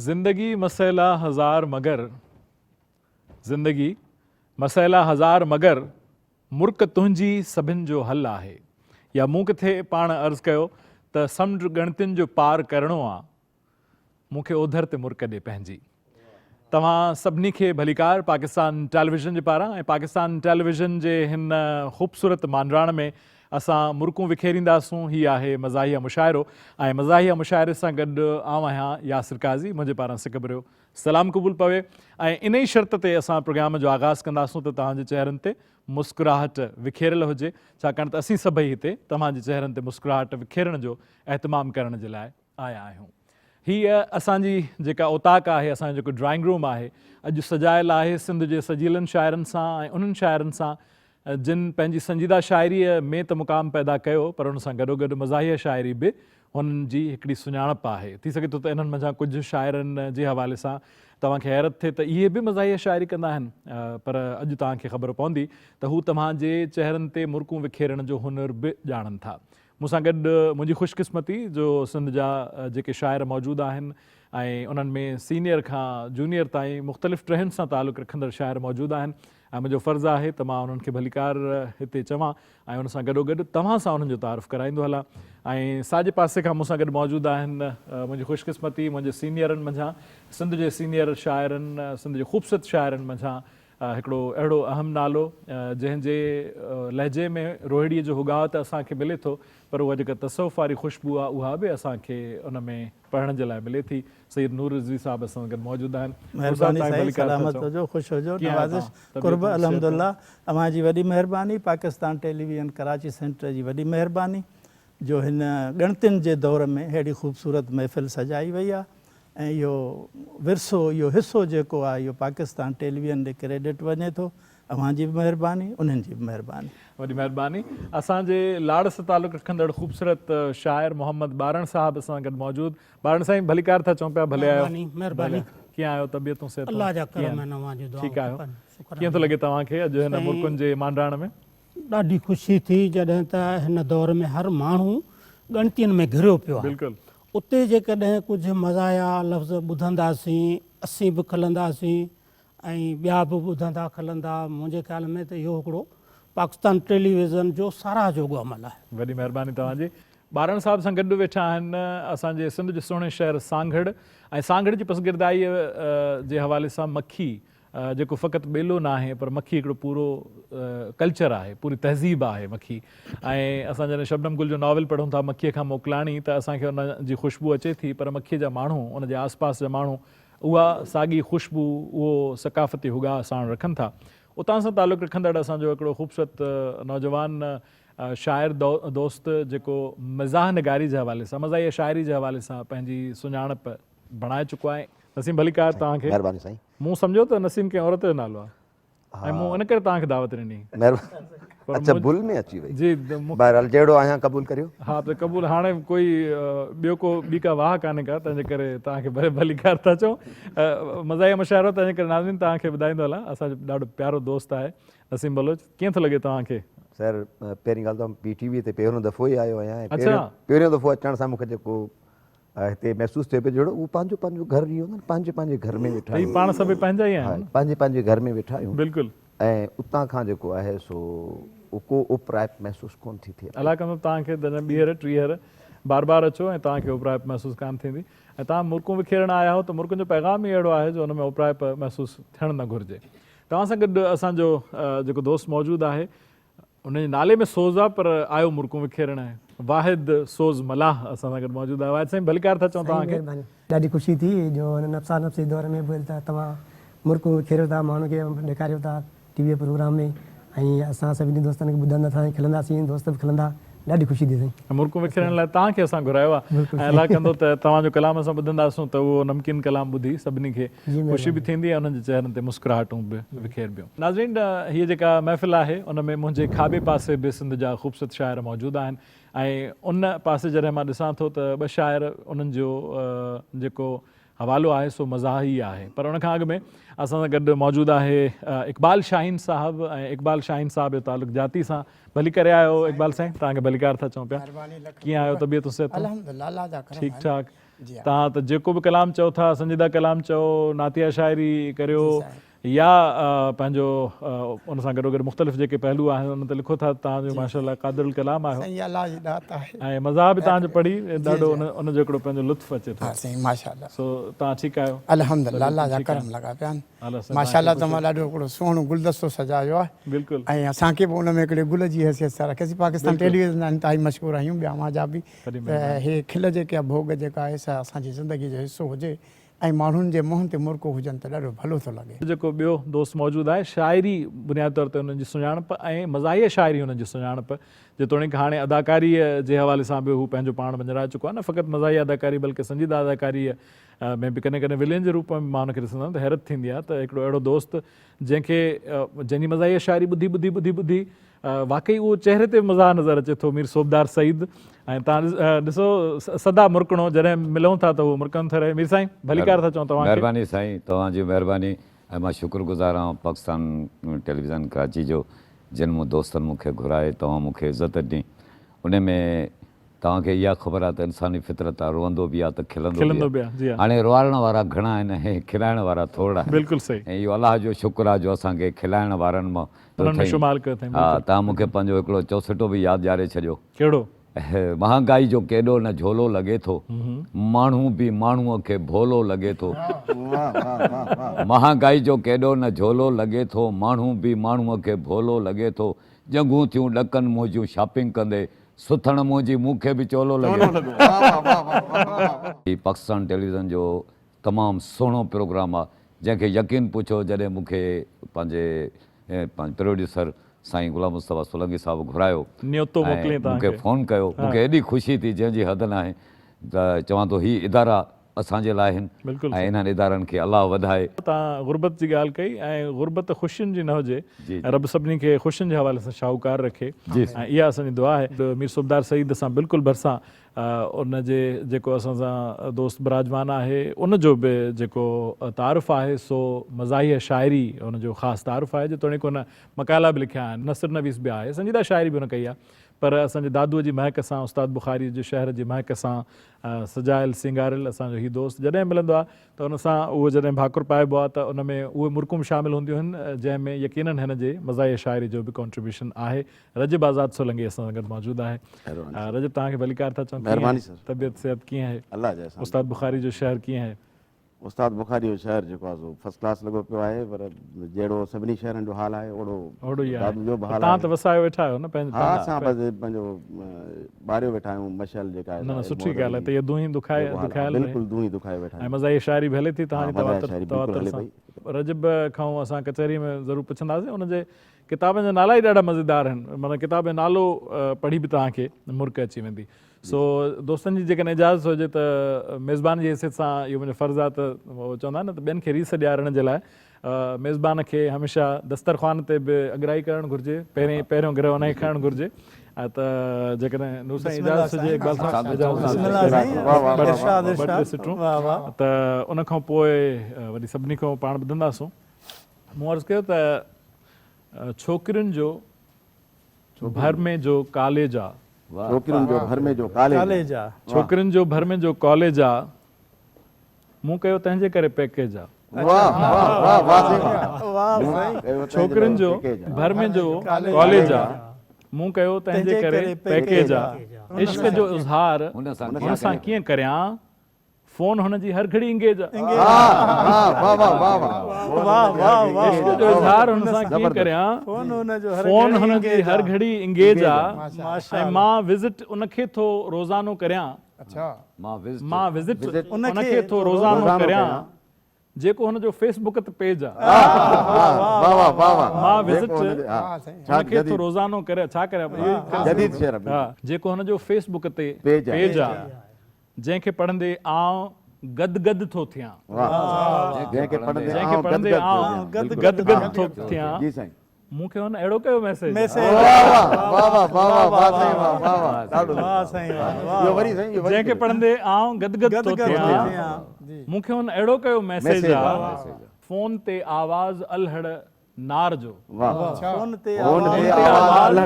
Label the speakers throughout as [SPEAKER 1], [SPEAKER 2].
[SPEAKER 1] زندگي مسئلا هزار مگر زندگي مسئلا هزار مگر مرڪ تنهنجي سڀن جو حل آهي يا مون ڪٿي پاڻ عرض ڪيو ته سمنڊ ڳڻتين جو پار ڪرڻو آ مون کي اوڌر تي مرڪ ڏي پنهنجي. توهان سڀني کي ڀليڪار پاڪستان ٽيليويزن جي پاران ۽ پاڪستان ٽيليويزن جي هن خوبصورت مانڊاڻ ۾ اسان مرڪون وکيرينداسون هي آهي مزاحيه مشاعرو ۽ مزاحيه مشاعري سان گڏ آئون آهيان ياسر قاضي منهنجي پاران سڪ ڀريو سلام قبول پوي ۽ انهي شرط تي اسان پروگرام جو آغاز ڪنداسون ته توهان جي چهرن تي مسڪراهٽ وکيريل هجي ڇاڪاڻ ته اسين سڀئي هتي توهان جي چهرن تي مسڪراهٽ وکيرڻ جو اهتمام ڪرڻ جي لاء آيا آهيون. هيء اسان جي جيڪا اوطاق آهي، اسان جو جيڪو ڊرائنگ روم آهي، اڄ سجايل آهي سنڌ جي سجيلن شاعرن سان ۽ انهن شاعرن سان جن پنهنجي سنجيده شاعريء ۾ ته مقام پيدا ڪيو پر ان سان گڏوگڏ مزاحيه شاعري به هنن جي هڪڙي سڃاڻپ آهي. ٿي سگهي ٿو ته انهن منجهان ڪجهه شاعرن جي حوالي سان توهان کي حيرت ٿئي ته اهي به مزاحيه شاعري ڪندا آهن پر اڄ توهان کي خبر پوندي ته هو توهان جي چهرن تي مرڪون وکيرڻ جو هنر به ڄاڻن ٿا. مون سان گڏ منهنجي خوش قسمتي جو سنڌ جا جيڪي شاعر موجود آهن ۽ انهن ۾ سينيئر کان جونيئر تائين مختلف ٽهين سان تعلق رکندڙ شاعر موجود آهن ۽ منهنجو فرض آهي ته مان انهن کي ڀليڪار هتي چوان ۽ ان سان گڏوگڏ توهان سان انهن جو تعارف ڪرائيندو هلان ۽ ساڄي پاسي کان مون سان گڏ موجود آهن منهنجي خوش قسمتي منهنجي سينيئرن منجهان سنڌ جي سينيئر شاعرن سنڌ جي خوبصورت شاعرن منجهان هڪڙو اهڙو اهم نالو جنهن جي لهجي ۾ روهيڙي جو هڳاء ته اسان کي ملي ٿو پر اها جيڪا تصوف واري خوشبو آهي اها به اسان کي ان ۾ پڙهڻ جي لاء ملي ٿي. سيد نور رضوي صاحب اسان سان گڏ موجود آهن. نور صاحب
[SPEAKER 2] مهرباني
[SPEAKER 1] توهان کي
[SPEAKER 2] سائين
[SPEAKER 1] ڀليڪار ٿا
[SPEAKER 2] سلامت
[SPEAKER 1] چئون.
[SPEAKER 2] هجو خوش هجو
[SPEAKER 1] ڪيئن آهيو
[SPEAKER 2] نوازش
[SPEAKER 1] توهان؟
[SPEAKER 2] قرب
[SPEAKER 1] طبيعتون
[SPEAKER 2] الحمد
[SPEAKER 1] صحتون؟
[SPEAKER 2] الله اوهان جي وڏي مهرباني پاڪستان ٽيليويزن ڪراچي سينٽر جي وڏي مهرباني جو هن ڳڻتين جي دور ۾ ههڙي خوبصورت محفل سجائي وئي آهي ۽ اهو ورثو اهو حصو جيڪو آهي اهو پاڪستان ٽيليويزن ڏي ڪريڊٽ وڃي ٿو اوهان جي به مهرباني انهن جي به مهرباني.
[SPEAKER 1] وڏي مهرباني. اسان جي لاڙ سان تعلق رکندڙ خوبصورت شاعر محمد ٻارڻ صاحب اسان سان گڏ موجود. ٻارڻ سائين ڀليڪار ٿا چئون پيا ڀلي آيو.
[SPEAKER 3] مهرباني مهرباني.
[SPEAKER 1] ڪيئن آهيو طبيعتون صحتون
[SPEAKER 3] الله جا ڪرم آهن اوهان جون دعائون
[SPEAKER 1] ٺيڪ آهيو
[SPEAKER 3] کپن شڪر
[SPEAKER 1] ڪيئن ٿو لڳي توهان کي اڄ هن مرڪن جي مانڊاڻ ۾.
[SPEAKER 3] ڏاڍي خوشي ٿي جڏهن ته هن دور ۾ هر ماڻهو ڳڻتين ۾ گهريو پيو آهي.
[SPEAKER 1] بلڪل.
[SPEAKER 3] اتي جيڪڏهن ڪجهه مزاحيه لفظ ٻڌنداسين، اسين به کلنداسين ۽ ٻيا به ٻڌندا کلندا، منهنجي خيال ۾ ته اهو هڪڙو پاڪستان ٽيليويزن جو ساراهه جوڳو عمل آهي.
[SPEAKER 1] وڏي مهرباني توهان جي. ٻارڻ صاحب سان گڏ ويٺا آهن اسان جي سنڌ جي سهڻي شهر سانگهڙ ۽ سانگهڙ جي پسگردائيء جي حوالي سان مکي جيڪو فقط ٻيلو ناهي پر مکي هڪڙو پورو ڪلچر آهي، پوري تهذيب آهي مکي ۽ اسان جڏهن شبنم گل جو ناول پڙهون ٿا مکيء کان موڪلاڻي ته اسان کي ان جي خوشبو اچي ٿي پر مکيء جا ماڻهو ان جي آس پاس جا ماڻهو اها ساڳي خوشبو اهو ثقافتي هڳاء ساڻ رکن ٿا. اتان سان تعلق رکندڙ اسان جو هڪڙو خوبصورت نوجوان شاعر دوست جيڪو مزاح نگاري جي حوالي سان مزاحيه شاعري جي حوالي سان پنهنجي سڃاڻپ بڻائي چڪو آهي. نسيم ڀليڪار توهان کي.
[SPEAKER 4] مهرباني سائين.
[SPEAKER 1] مون سمجهيو ته نسيم ڪنهن عورت جو نالو آهي ۽ مون ان ڪري توهان کي دعوت ڏني.
[SPEAKER 4] مهرباني. اڇا ڀل ۾ اچي وئي.
[SPEAKER 1] جي
[SPEAKER 4] بهرحال جهڙو آهيان قبول ڪريو.
[SPEAKER 1] ها ته قبول هاڻي ڪوئي ٻيو ڪو ٻي ڪا واهه ڪانهي ڪا تنهن جي ڪري توهان کي ڀلي ڀليڪار ٿا چئون. مزاحيه مشاعرو تنهن جي ڪري ناظرين توهان کي ٻڌائيندو هلان اسان جو ڏاڍو پيارو دوست آهي نسيم بلوچ ڪيئن ٿو لڳي توهان کي؟
[SPEAKER 4] سر پهرين ڳالهه ته آئون پي ٽي وي تي پهريون دفعو ئي آيو آهيان ۽ پهريون دفعو اچڻ سان مون کي جيڪو هتي محسوس ٿئي پيو جهڙو اهو پنهنجو پنهنجو گهر ئي هوندو آهي پنهنجي پنهنجي گهر ۾ ويٺا
[SPEAKER 1] آهيون پاڻ سڀئي پنهنجا ئي آهيون
[SPEAKER 4] پنهنجي پنهنجي گهر ۾ ويٺا آهيون
[SPEAKER 1] بلڪل
[SPEAKER 4] ۽ اتان کان جيڪو آهي سو ڪو اوپرائپ محسوس ڪون ٿي ٿئي.
[SPEAKER 1] الله ڪندو توهان کي تڏهن ٻيهر ٽيهر بار بار اچو ۽ توهان کي اوپرائپ محسوس ڪانه ٿيندي ۽ توهان مرڪون وکيرڻ آيا آهيو ته مرڪن جو پيغام ئي اهڙو آهي جو ان ۾ اوپرائپ محسوس ٿيڻ نه گهرجي. توهان سان گڏ اسان جو جيڪو دوست موجود آهي ان جي نالي ۾ سوز آ پر آيو مرڪون وکيرڻ آهي. واحد سوز ملاح اسان سان گڏ موجود آهي. واحد سائين ڀليڪار ٿا چئون توهان
[SPEAKER 5] سائين
[SPEAKER 1] کي.
[SPEAKER 5] مهرباني. ڏاڍي خوشي ٿي جو هن نفسا نفسي دور ۾ به ته توهان مرڪون وکيريو ٿا ماڻهن کي ڏيکاريو ٿا ٽي وي پروگرام ۾ ۽ اسان سڀني دوستن کي ٻڌندا سائين کلنداسين دوست به کلندا ڏاڍي خوشي ٿي سائين.
[SPEAKER 1] مرڪون وکيرڻ لاء توهان کي اسان گهرايو آ ۽ الله ڪندو ته توهان جو ڪلام اسان ٻڌنداسون ته اهو نمڪين ڪلام ٻڌي سڀني کي خوشي به ٿيندي ۽ انهن جي چهرن تي مسڪراهٽون به وکيربيون. ناظرين هيء جيڪا محفل آهي ان ۾ منهنجي کاٻي پاسي به سنڌ جا خوبصورت شاعر موجود آهن ۽ ان پاسي جڏهن مان ڏسان ٿو ته ٻه شاعر انهن جو جيڪو حوالو آهي سو مزاح ئي آهي پر ان کان اڳ ۾ اسان سان گڏ موجود آهي اقبال شاهين صاحب ۽ اقبال شاهين صاحب جو تعلق جاتي سان ڀلي ڪري آيو اقبال سائين توهان کي ڀليڪار ٿا چئون پيا ڪيئن آهيو طبيعتون صحتون
[SPEAKER 6] الحمدلله الله جا ڪرم
[SPEAKER 1] ٺيڪ ٺاڪ. توهان ته جيڪو به ڪلام چئو ٿا سنجيده ڪلام چئو، نعتيه شاعري ڪريو يا پنهنجو ان سان گڏوگڏ مختلف جيڪي پهلو آهن انهن تي لکو ٿا توهان جو ماشاء الله قادر الڪلام آهيو.
[SPEAKER 6] سائين الله جي ڏات آهي.
[SPEAKER 1] ۽ مزاح به توهان جو پڙهي ڏاڍو ان جو هڪڙو پنهنجو لطف اچي ٿو.
[SPEAKER 6] ها سائين ماشاء الله.
[SPEAKER 1] سو توهان ٺيڪ آهيو؟
[SPEAKER 6] الحمدلله الله جا ڪرم لڳا پيا آهن. ماشاء الله توهان ڏاڍو هڪڙو سهڻو گلدستو سجايو آهي.
[SPEAKER 1] بلڪل.
[SPEAKER 6] ۽ اسان کي به ان ۾ هڪڙي گل جي حيثيت سان رکيسين. پاڪستان ٽيليويزن جا انتهائي مشڪور آهيون ٻيا اوهان جا به ته هي کل جيڪي آهي ڀوڳ جيڪا آهي سا اسان جي زندگي جو حصو هجي ۽ ماڻهن جي منهن تي مرڪون هجن ته ڏاڍو ڀلو ٿو لڳي.
[SPEAKER 1] جيڪو ٻيو دوست موجود آهي شاعري بنيادي طور تي انهن جي سڃاڻپ ۽ مزاحيه شاعري انهن جي سڃاڻپ جيتوڻيڪ هاڻي اداڪاريء جي حوالي سان به هو پنهنجو پاڻ مڃرائي چڪو آهي نه فقط مزاحيه اداڪاري بلڪه سنجيده اداڪاريء ۾ به ڪڏهن ڪڏهن ولين جي روپ ۾ به مان هن کي ڏسندو آهيان ته حيرت ٿيندي آهي ته هڪڙو اهڙو دوست جنهن کي جنهن جي مزاحيه شاعري ٻڌي ٻڌي ٻڌي ٻڌي واقعي اهو چهري تي مزاح نظر اچي ٿو مير صوبدار سعيد ۽ توهان ڏسو سدا مرڪڻو جڏهن ملون ٿا ته اهو مرڪندو ٿو رهي مير سائين ڀليڪار ٿا چئون توهان کي.
[SPEAKER 7] مهرباني سائين توهان جي مهرباني ۽ مان شڪر گذار آهيان پاڪستان ٽيليويزن ڪراچي جو جن مون دوستن مون کي گهرائي توهان مون کي عزت ڏني ان ۾ توهان کي اها خبر آهي ته انساني فطرت آهي روئندو به آهي ته کلندو به آهي. هاڻي روئارڻ وارا گهڻا آهن ۽ کلائڻ وارا ٿورڙا آهن.
[SPEAKER 1] بلڪل صحيح.
[SPEAKER 7] ۽ اهو الله جو شڪر آهي جو اسان کي کلائڻ وارن مان
[SPEAKER 1] انهن ۾ شمار ڪيو اٿائين.
[SPEAKER 7] ها توهان مون کي پنهنجو هڪڙو چوسٽو به ياد ڏياري ڇڏيو.
[SPEAKER 1] ڪهڙو؟
[SPEAKER 7] مهانگائي جو ڪيڏو نه جهولو لڳي ٿو. ماڻهو به ماڻهوء کي ڀولو لڳي ٿو. مهانگائي جو ڪيڏو نه جهولو لڳي ٿو. ماڻهو به ماڻهوء کي ڀولو لڳي ٿو. ڄنگهون ٿيون ڏڪن منهنجيون شاپنگ ڪندي. سٿڻ منهنجي مون کي به چولو لڳي. هي پاڪستان ٽيليويزن جو تمام سهڻو پروگرام آ جنهن کي يقين پڇو جڏهن مون کي پنهنجي پنهنجي پروڊيوسر سائين غلام مصطفيٰ سولنگي صاحب گهرايو
[SPEAKER 1] نيوتو
[SPEAKER 7] ۽
[SPEAKER 1] موڪلين
[SPEAKER 7] مون
[SPEAKER 1] توهان
[SPEAKER 7] کي
[SPEAKER 1] کي.
[SPEAKER 7] فون ڪيو مون کي ايڏي خوشي ٿي جنهن جي حد ناهي ته چوان ٿو هي ادارا اسان جي لاء آهن
[SPEAKER 1] بلڪل
[SPEAKER 7] ۽
[SPEAKER 1] صحيح.
[SPEAKER 7] انهن ادارن کي الله وڌائي.
[SPEAKER 1] توهان غربت جي ڳالهه ڪئي ۽ غربت خوشين جي نه هجي
[SPEAKER 7] جي
[SPEAKER 1] ۽ رب سڀني کي خوشين جي حوالي سان شاهوڪار رکي
[SPEAKER 7] جي
[SPEAKER 1] ۽ اها اسان جي دعا آهي. مير صوبدار سعيد اسان بلڪل ڀرسان ان جي جيڪو اسان سان دوست براجمان آهي ان جو به جيڪو تعارف آهي سو مزاحيه شاعري ان جو خاص تعارف آهي جيتوڻيڪ هن مقالا به لکيا آهن نثر نويس به آهي سنجيده شاعري به هن ڪئي آهي پر اسان جي دادوء جي مهڪ سان استاد بخاري جي شهر جي مهڪ سان سجايل سينگاريل اسان جو هي دوست جڏهن ملندو آهي ته ان سان اهو جڏهن ڀاڪر پائبو آهي ته ان ۾ اهي مرڪون به شامل هونديون آهن جنهن ۾ يقينن هن جي مزاحيه شاعري جو به ڪنٽريبيوشن آهي. رجب آزاد سولنگي اسان سان گڏ موجود آهي. رجب توهان کي ڀليڪار ٿا چئون.
[SPEAKER 8] مهرباني سر.
[SPEAKER 1] طبيعت صحت ڪيئن آهي؟
[SPEAKER 8] الله جي احسان.
[SPEAKER 1] استاد بخاري جو شهر ڪيئن آهي؟
[SPEAKER 8] استاد بخاري جو شهر جيڪو آهي سو فرسٽ ڪلاس لڳو پيو آهي پر جهڙو سڀني شهرن جو حال آهي اوڙو
[SPEAKER 1] اوڙو ئي آهي.
[SPEAKER 8] دادو جو به حال آهي.
[SPEAKER 1] توهان ته وسايو ويٺا آهيو نه پنهنجو
[SPEAKER 8] ها اسان بس پنهنجو ٻاريو ويٺا آهيون مشعل جيڪا آهي
[SPEAKER 1] نه نه سٺي ڳالهه آهي ته اها دونهين دکائي دکايل رهي.
[SPEAKER 8] بلڪل دونهين دکايو ويٺا آهيون.
[SPEAKER 1] ۽ مزاحيه شاعري به هلي ٿي توهان جي تواتر تواتر سان. رجب کان اسان ڪچهري ۾ ضرور پڇنداسين ان جي ڪتابن جا نالا ئي ڏاڍا مزيدار آهن معنيٰ ڪتاب جو نالو پڙهي به توهان کي مرڪ اچي ويندي. سو دوستن جي جيڪڏهن اجازت هجي ته ميزبان جي حيثيت سان اهو منهنجو فرض آهي ته هو چوندا آهن نه ته ٻين کي ريس ڏيارڻ جي لاء ميزبان کي هميشه دسترخوان تي به اڳرائي ڪرڻ گهرجي پهرين پهريون گرهه ان کي کڻڻ گهرجي ته جيڪڏهن نور سائين اجازت هجي اقبال صاحب اجازت ٻه ٽي سٽون ته ان کان پوء وري سڀني کان پاڻ ٻڌنداسون مون عرض ڪيو ته ڇوڪرين جو ڀر ۾ جو ڪاليج آ.
[SPEAKER 8] ڇوڪرين جو ڀر ۾ جو ڪاليج آ.
[SPEAKER 1] ڇوڪرين جو ڀر ۾ جو ڪاليج آ. مون ڪيو تنهن جي ڪري پيڪيج آ. ڇوڪرين جو ڀر ۾ جو ڪاليج آ. مون ڪيو تنهن جي ڪري پيڪيج آ. عشق جو اظهار هن سان ڪيئن ڪريان. فون هن جي هر گهڙي انگيج آ. عشق جو اظهار هن سان ڪيئن ڪريان فون هن جي هر گهڙي انگيج آ ۽ مان وزٽ ان کي ٿو روزانو ڪريان مان وزٽ ان کي ٿو روزانو ڪريان جيڪو هن جو فيس بڪ تي پيج آ. مان وزٽ هن کي ٿو روزانو ڪريان ڇا ڪريان جيڪو هن جو فيس بڪ تي پيج آ. جنهن کي پڙهندي آنء گد گد ٿو ٿيان.
[SPEAKER 8] جنهن کي
[SPEAKER 1] پڙهندي آنء گد گد ٿو ٿيان. مون کي هن اهڙو ڪيو ميسيج. جنهن کي پڙهندي آنء گد گد ٿو ٿيان. مون کي هن اهڙو ڪيو ميسيج آ. فون تي آواز الهڙ نار جو.
[SPEAKER 2] فون تي آواز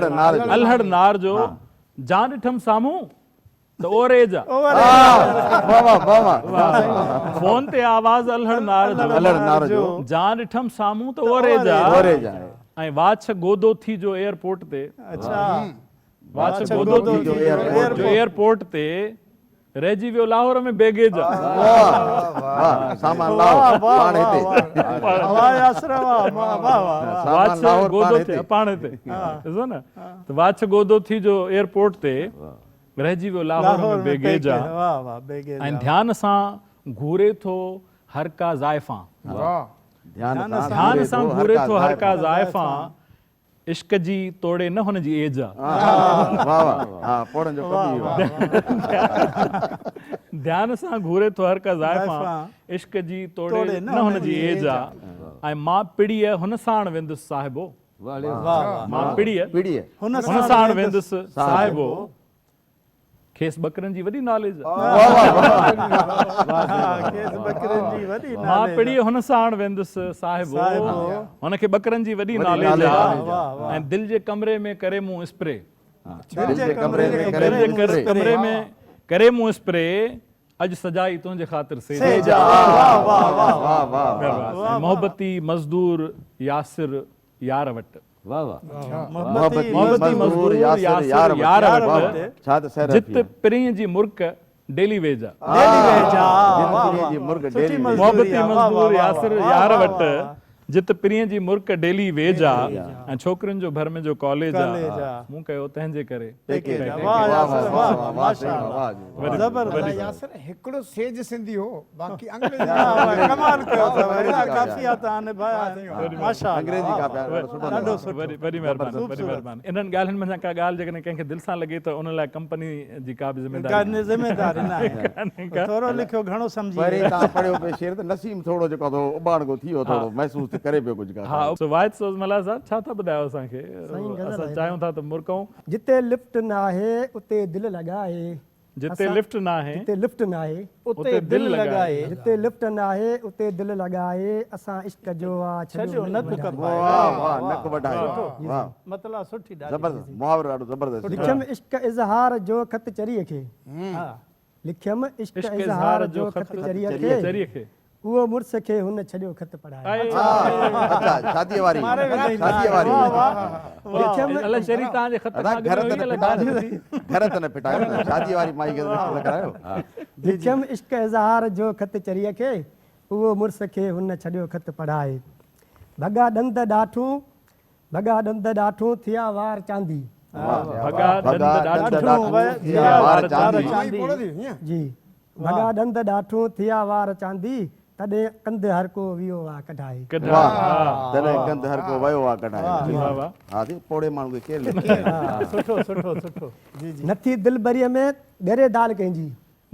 [SPEAKER 1] الهڙ نار جو. جان ڏٺم سامهون. ته اوريج آ.
[SPEAKER 8] واھ واھ واھ واھ.
[SPEAKER 1] فون تي آواز الهڙ نار جو.
[SPEAKER 8] الهڙ نار جو.
[SPEAKER 1] جان ڏٺم سامهون ته اوريج آ.
[SPEAKER 8] اوريج آ.
[SPEAKER 1] ۽ واڇ گودو ٿي جو ايئرپورٽ تي.
[SPEAKER 2] اڇا.
[SPEAKER 1] واڇ گودو ٿي جو ايئرپورٽ تي. رهجي ويو لاهور ۾ بيگيج آ.
[SPEAKER 8] واھ واھ سامان لاهور پاڻ هتي.
[SPEAKER 2] واھ ياسر واھ واھ واھ.
[SPEAKER 1] واڇ گودو ٿي پاڻ هتي. ڏسو نه ته واڇ گودو ٿي جو ايئرپورٽ تي رهجي ويو لاهور ۾ بيگيج آ. ۽ ڌيان سان گهوري ٿو هر ڪا زائفان. ڌيان سان گهوري ٿو هر ڪا زائفان. عشق جي توڙي نه هن جي ايج آ.
[SPEAKER 8] واه واه ها پوڙهن جو ڪم ئي اهو آ.
[SPEAKER 1] ڌيان سان گهوري ٿو هر ڪا زائفان عشق جي توڙي نه هن جي ايج آ ۽ مان پڙيء هن ساڻ ويندس صاحبو مان پڙيء هن ساڻ ويندس صاحبو. کيس ٻڪرين جي وڏي ناليج آ. مان پڙهي هن ساڻ ويندس صاحبو هن کي ٻڪرن جي وڏي ناليج آ ۽ دل جي ڪمري ۾ ڪري مون اسپري
[SPEAKER 8] دل جي ڪمري
[SPEAKER 1] ۾ ڪري مون اسپري اڄ سجائي تنهنجي خاطر سيج آ. محبتي مزدور ياسر يار وٽ.
[SPEAKER 8] محبتي مزدور ياسر
[SPEAKER 1] يار وٽ جت پرينء جي مرڪ ڊيلي ويج آ. محبتي مزدور ياسر يار وٽ جت پرينء جي مرڪ ڊيلي ويج آ ۽ ڇوڪرين جو ڀر ۾ جو ڪاليج آ مون ڪيو تنهن جي ڪري پيڪيج آ.
[SPEAKER 6] ياسر هڪڙو سيج سنڌي هو باقي انگريزي
[SPEAKER 2] ڪمال ڪيو اٿو اهڙا قافيا توهان نڀايا آهن ماشاء
[SPEAKER 8] انگريزي قافيا ڏاڍو سٺو
[SPEAKER 2] ڏاڍو سٺو
[SPEAKER 1] وڏي مهرباني وڏي مهرباني انهن ڳالهين منجهان ڪا ڳالهه جيڪڏهن ڪنهن کي دل سان لڳي ته ان لاء ڪمپني جي ڪا به ذميداري
[SPEAKER 2] ذميداري نه آهي ٿورو لکيو گهڻو سمجهي
[SPEAKER 8] پهرين توهان پڙهيو پئي شعر ته نسيم ٿورو جيڪو ٿو اٻاڻڪو ٿي ويو ٿورو محسوس ته ڪري پيو ڪجهه
[SPEAKER 1] ها سو واحد سوز ملاح صاحب ڇا ٿا ٻڌايو اسان کي اسان چاهيون ٿا ته مرڪون.
[SPEAKER 5] جتي لفٽ ناهي اتي دل لڳائي.
[SPEAKER 1] جتي لفٽ ناهي.
[SPEAKER 5] جتي لفٽ ناهي.
[SPEAKER 2] اتي دل لڳائي.
[SPEAKER 5] جتي لفٽ ناهي اتي دل لڳائي اسان عشق جو آ ڇڏيو
[SPEAKER 2] نڪ ڪپائي.
[SPEAKER 8] واه واه نڪ وڍائي واه
[SPEAKER 2] مطلع سٺي ڏاڍي
[SPEAKER 8] زبردست محاورو ڏاڍو زبردست.
[SPEAKER 5] لکيم عشق اظهار جو خط چريء کي. لکيم عشق اظهار جو خط چريء کي. اهو مڙس کي هن ڇڏيو خط پڙهائي.
[SPEAKER 8] اڇا شاديء واري شاديء واري.
[SPEAKER 1] الائي چري توهان جي خط کان اڳ ۾ هئي الائي بعد ۾ ٿي.
[SPEAKER 8] گهر ته نه ڦٽايو نه شاديء واري مائي کي ته نه ڪرايو.
[SPEAKER 5] لکيم عشق اظهار جو خط چريء کي اهو مڙس کي هن ڇڏيو خط پڙهائي. ڀڳا ڏند ڏاٺون ڀڳا ڏند ڏاٺون ٿيا وار چاندي.
[SPEAKER 1] ڀڳا ڏند ڏاٺون ٿيا وار چاندي.
[SPEAKER 5] جي ڀڳا ڏند ڏاٺون ٿيا وار چاندي، تڏهن ڪنڌ هر ڪو ويو آ ڪڍائي.
[SPEAKER 8] تڏهن ڪنڌ هر ڪو ويو آ ڪڍائي. ها سائين پوڙهي ماڻهو کي ڪير لکي.
[SPEAKER 2] سٺو سٺو سٺو جي جي.
[SPEAKER 5] نٿي دلبريء ۾ ڳري دال ڪنهن جي.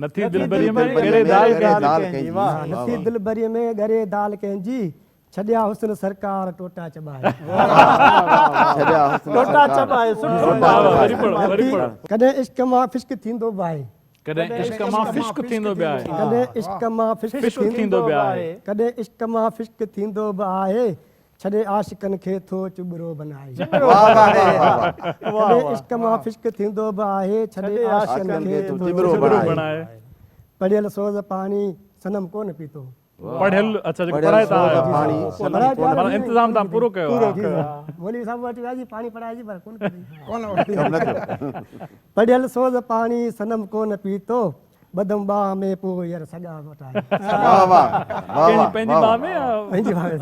[SPEAKER 1] نٿي دلبريء ۾ ڳري دال ڪنهن جي.
[SPEAKER 5] نٿي دلبريء ۾ ڳري دال ڪنهن جي، ڇڏيا حسن سرڪار ٽوٽا چٻائي.
[SPEAKER 8] ڇڏيا حسن
[SPEAKER 2] ٽوٽا چٻائي سٺو.
[SPEAKER 5] ڪڏهن عشق مان فشڪ ٿيندو به آهي.
[SPEAKER 1] ڪڏهن عشق مان فشڪ ٿيندو به آهي.
[SPEAKER 5] ڪڏهن عشق مان فشڪ
[SPEAKER 1] ٿيندو به آهي.
[SPEAKER 5] ڪڏهن عشق مان فشڪ ٿيندو به آهي. ڇڏي عاشقن کي ٿو چٻرو بنائي. ڪڏهن عشق مان فشڪ ٿيندو به آهي. ڇڏي عاشقن کي ٿو چٻرو بنائي. پڙهيل سوز پاڻي صنم ڪونه پيتو.
[SPEAKER 1] پڙهيل اڇا جيڪو پڙهائي تان آيو معنيٰ انتظام تان پورو ڪيو
[SPEAKER 5] آ. مولوي صاحب وٽ وياسين پاڻي پڙهائجي پر ڪونه پيتي. پڙهيل سوز پاڻي صنم ڪونه پيتو ٻڌم ٻانهن ۾ پوء ير سڳا وٽائي.
[SPEAKER 8] واھ واھ واھ واھ
[SPEAKER 1] پنهنجي ٻانهن ۾ يا
[SPEAKER 5] پنهنجي ٻانهن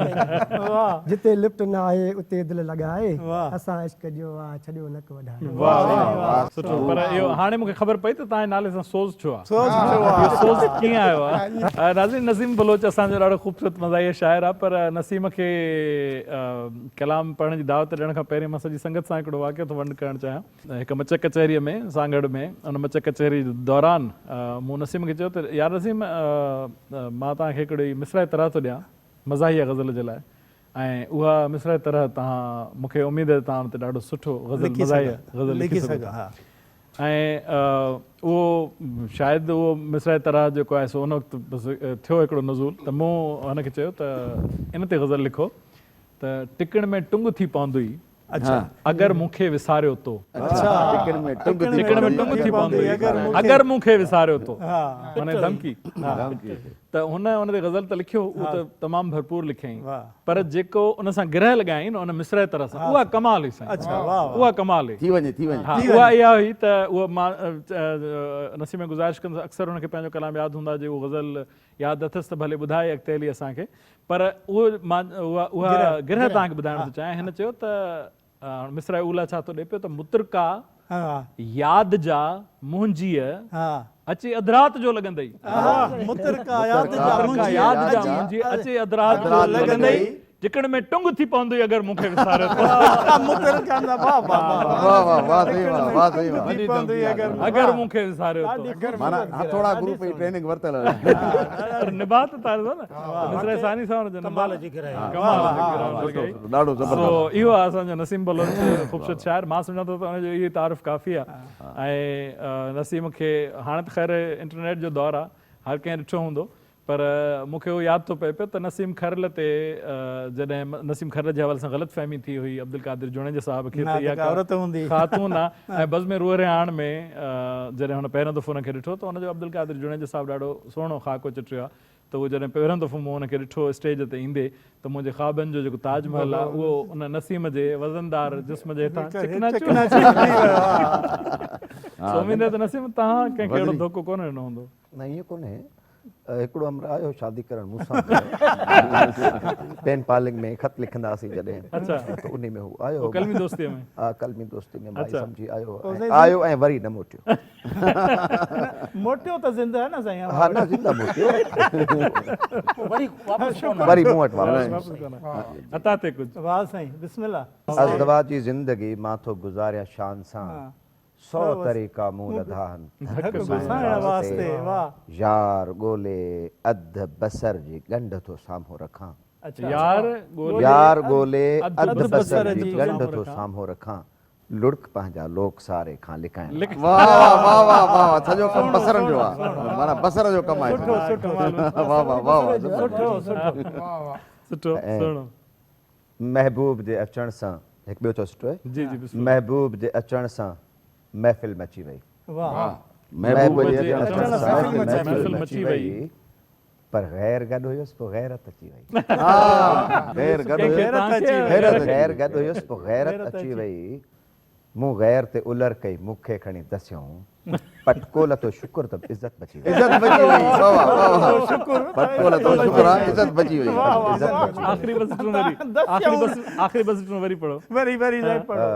[SPEAKER 5] ۾ جتي لفٽ نه آهي اتي دل لڳائي اسان عشق جو آ ڇڏيو نڪ وڍائي.
[SPEAKER 1] واھ واھ سٺو پر اهو هاڻي مونکي خبر پئي ته توهان جي نالي سان سوز ڇو آ. سوز ڇو آ. اهو سوز ڪيئن آيو آ. ناظرين نسيم بلوچ اسان جو ڏاڍو خوبصورت مزاحيه شاعر آ پر نسيم کي ڪلام پڙهڻ جي دعوت ڏيڻ کان پهرين مان سڄي سنگت سان هڪڙو واقعو ٿو ونڊ ڪرڻ چاهيان. هڪ مچ ڪچهريء ۾ سانگهڙ ۾ ان مچ ڪچهري دوران مون نسيم کي چيو ته يار نسيم مان توهان کي هڪڙي مصرع طرح ٿو ڏيان مزاحيه غزل جي لاء ۽ اها مصرع طرح توهان مون کي اميد آهي ته توهان ان تي ڏاڍو سٺو غزل مزاحيه غزل لکي سگهو ٿا. ۽ اهو شايد اهو مصرع طرح جيڪو آهي سو ان وقت بس ٿيو هڪڙو نزول ته مون هن کي چيو ته ان تي غزل لکو ته ٽڪڻ ۾ ٽنگ ٿي پوندئي. اگر مون کي وساريو تو.
[SPEAKER 8] چڪڻ ۾ ٽنگ ٿي
[SPEAKER 1] چڪڻ ۾ ٽنگ ٿي پوندي اگر مون کي وساريو تو. معني ڌمڪي. ته هن ان تي غزل ته لکيو اهو ته تمام ڀرپور لکيائين پر جيڪو ان سان گرهه لڳايائين نه ان مصرع طرح سان اها ڪمال هئي سائين اها ڪمال هئي.
[SPEAKER 8] ٿي وڃي ٿي وڃي.
[SPEAKER 1] ها اها اها هئي ته اها مان نسيم کي گذارش ڪندس اڪثر هن کي پنهنجو ڪلام ياد هوندا جي اهو غزل ياد اٿس ته ڀلي ٻڌائي اڳتي هلي اسان کي پر اهو مان اها اها گرهه توهان کي ٻڌائڻ ٿو چاهيان هن چيو ته هاڻ مصرع اوليٰ ڇا ٿو ڏئي پيو ته مترڪا ياد جا منهنجيء اچي اڌ رات جو لڳندئي.
[SPEAKER 2] مترڪا ياد
[SPEAKER 1] جا منهنجيء اچي اڌ رات جو لڳندئي. چڪڻ ۾ ٽنگ ٿي پوندئي اگر مون کي وساريو ته.
[SPEAKER 2] مترڪا واھ واھ
[SPEAKER 8] واھ واھ واھ سائين واھ واھ سائين واھ.
[SPEAKER 1] اگر مون کي وساريو ته.
[SPEAKER 8] معنيٰ هٿوڙا گروپ جي ٽريننگ ورتل هئي.
[SPEAKER 1] پر نڀاء ته تاري ٿو نه. مصرع ثاني سان ان جو
[SPEAKER 3] ڪمال جي گرهه.
[SPEAKER 1] ڪمال جي گرهه.
[SPEAKER 8] ڏاڍو زبردست.
[SPEAKER 1] سو اهو آهي اسان جو نسيم بلوچ خوبصورت شاعر. مان سمجهان ٿو ته ان جو اهو ئي تعارف ڪافي آهي ۽ نسيم کي هاڻي ته خير انٽرنيٽ جو دور آهي هر ڪنهن ڏٺو هوندو پر مون کي اهو ياد ٿو پئي پيو ته نسيم کرل تي جڏهن نسيم کرل جي حوالي سان غلط فهمي ٿي هئي عبدالقادر جوڻيجي صاحب کي ته اها ڪا خاتون آ ۽ بزم روح رهاڻ ۾ جڏهن هن پهريون دفعو ان کي ڏٺو ته ان جو عبدالقادر جوڻيجي صاحب ڏاڍو سهڻو خاڪو چٽيو آ ته اهو جڏهن پهريون دفعو مون ان کي ڏٺو اسٽيج تي ايندي ته منهنجي خوابن جو جيڪو تاج محل آ اهو ان نسيم جي وزندار جسم جي هيٺان چڪناچور ٿي ويو آ. سو اميد آهي ته نسيم توهان ڪنهن کي اهڙو ڌوڪو ڪونه ڏنو هوندو.
[SPEAKER 4] نه ائين ڪونهي. هڪڙو همراهه آيو شادي ڪرڻ مون سان پين پالنگ ۾ خط لکندا هئاسين جڏهن ته انهي ۾ هو آيو
[SPEAKER 1] هو قلمي دوستي ۾
[SPEAKER 4] ها قلمي دوستي ۾ ڀائي سمجهي آيو هو آيو ۽ وري نه موٽيو
[SPEAKER 2] موٽيو ته زنده نه سائين
[SPEAKER 4] ها نه زنده موٽيو
[SPEAKER 3] وري واپس
[SPEAKER 4] وري مون وٽ واپس
[SPEAKER 1] عطا تي ڪجهه
[SPEAKER 2] واهه سائين بسم الله
[SPEAKER 4] ازدواجي زندگي مان ٿو گذاريان شان سان سو طريقا مون لڌا هن ڌڪ گسائڻ واسطي، يار ڳولي اڌ بصر جي ڳنڍ ٿو سامهون رکان. يار ڳولي اڌ بصر جي ڳنڍ ٿو سامهون رکان، لڙڪ پنهنجا لوڪ ساري کان لڪائڻ واسطي.
[SPEAKER 8] واه واه واه واه واه واه سڄو ڪم بصرن جو آ معنيٰ بصر جو ڪم آهي واه واه واه واه
[SPEAKER 1] سٺو سهڻو.
[SPEAKER 4] محبوب جي اچڻ سان هڪ ٻيو چئو سٺو آهي محبوب جي اچڻ سان محفل مچي وئي محبوب جي اچڻ سان محفل مچي وئي پر غير گڏ هيس پوء غيرت اچي وئي
[SPEAKER 8] غير گڏ
[SPEAKER 4] غير گڏ هيس پوء غيرت اچي وئي مون غير تي الر ڪئي مون کي کڻي دسيائون پٽڪو لٿو شڪر ته عزت بچي وئي.
[SPEAKER 8] عزت بچي وئي واه واه واه واه پٽڪو لٿو شڪر آ عزت بچي وئي.
[SPEAKER 4] عزت بچي وئي.
[SPEAKER 1] آخري ٻه سٽون وري آخري ٻه آخري ٻه سٽون وري پڙهو.
[SPEAKER 2] وري وري سائين پڙهو.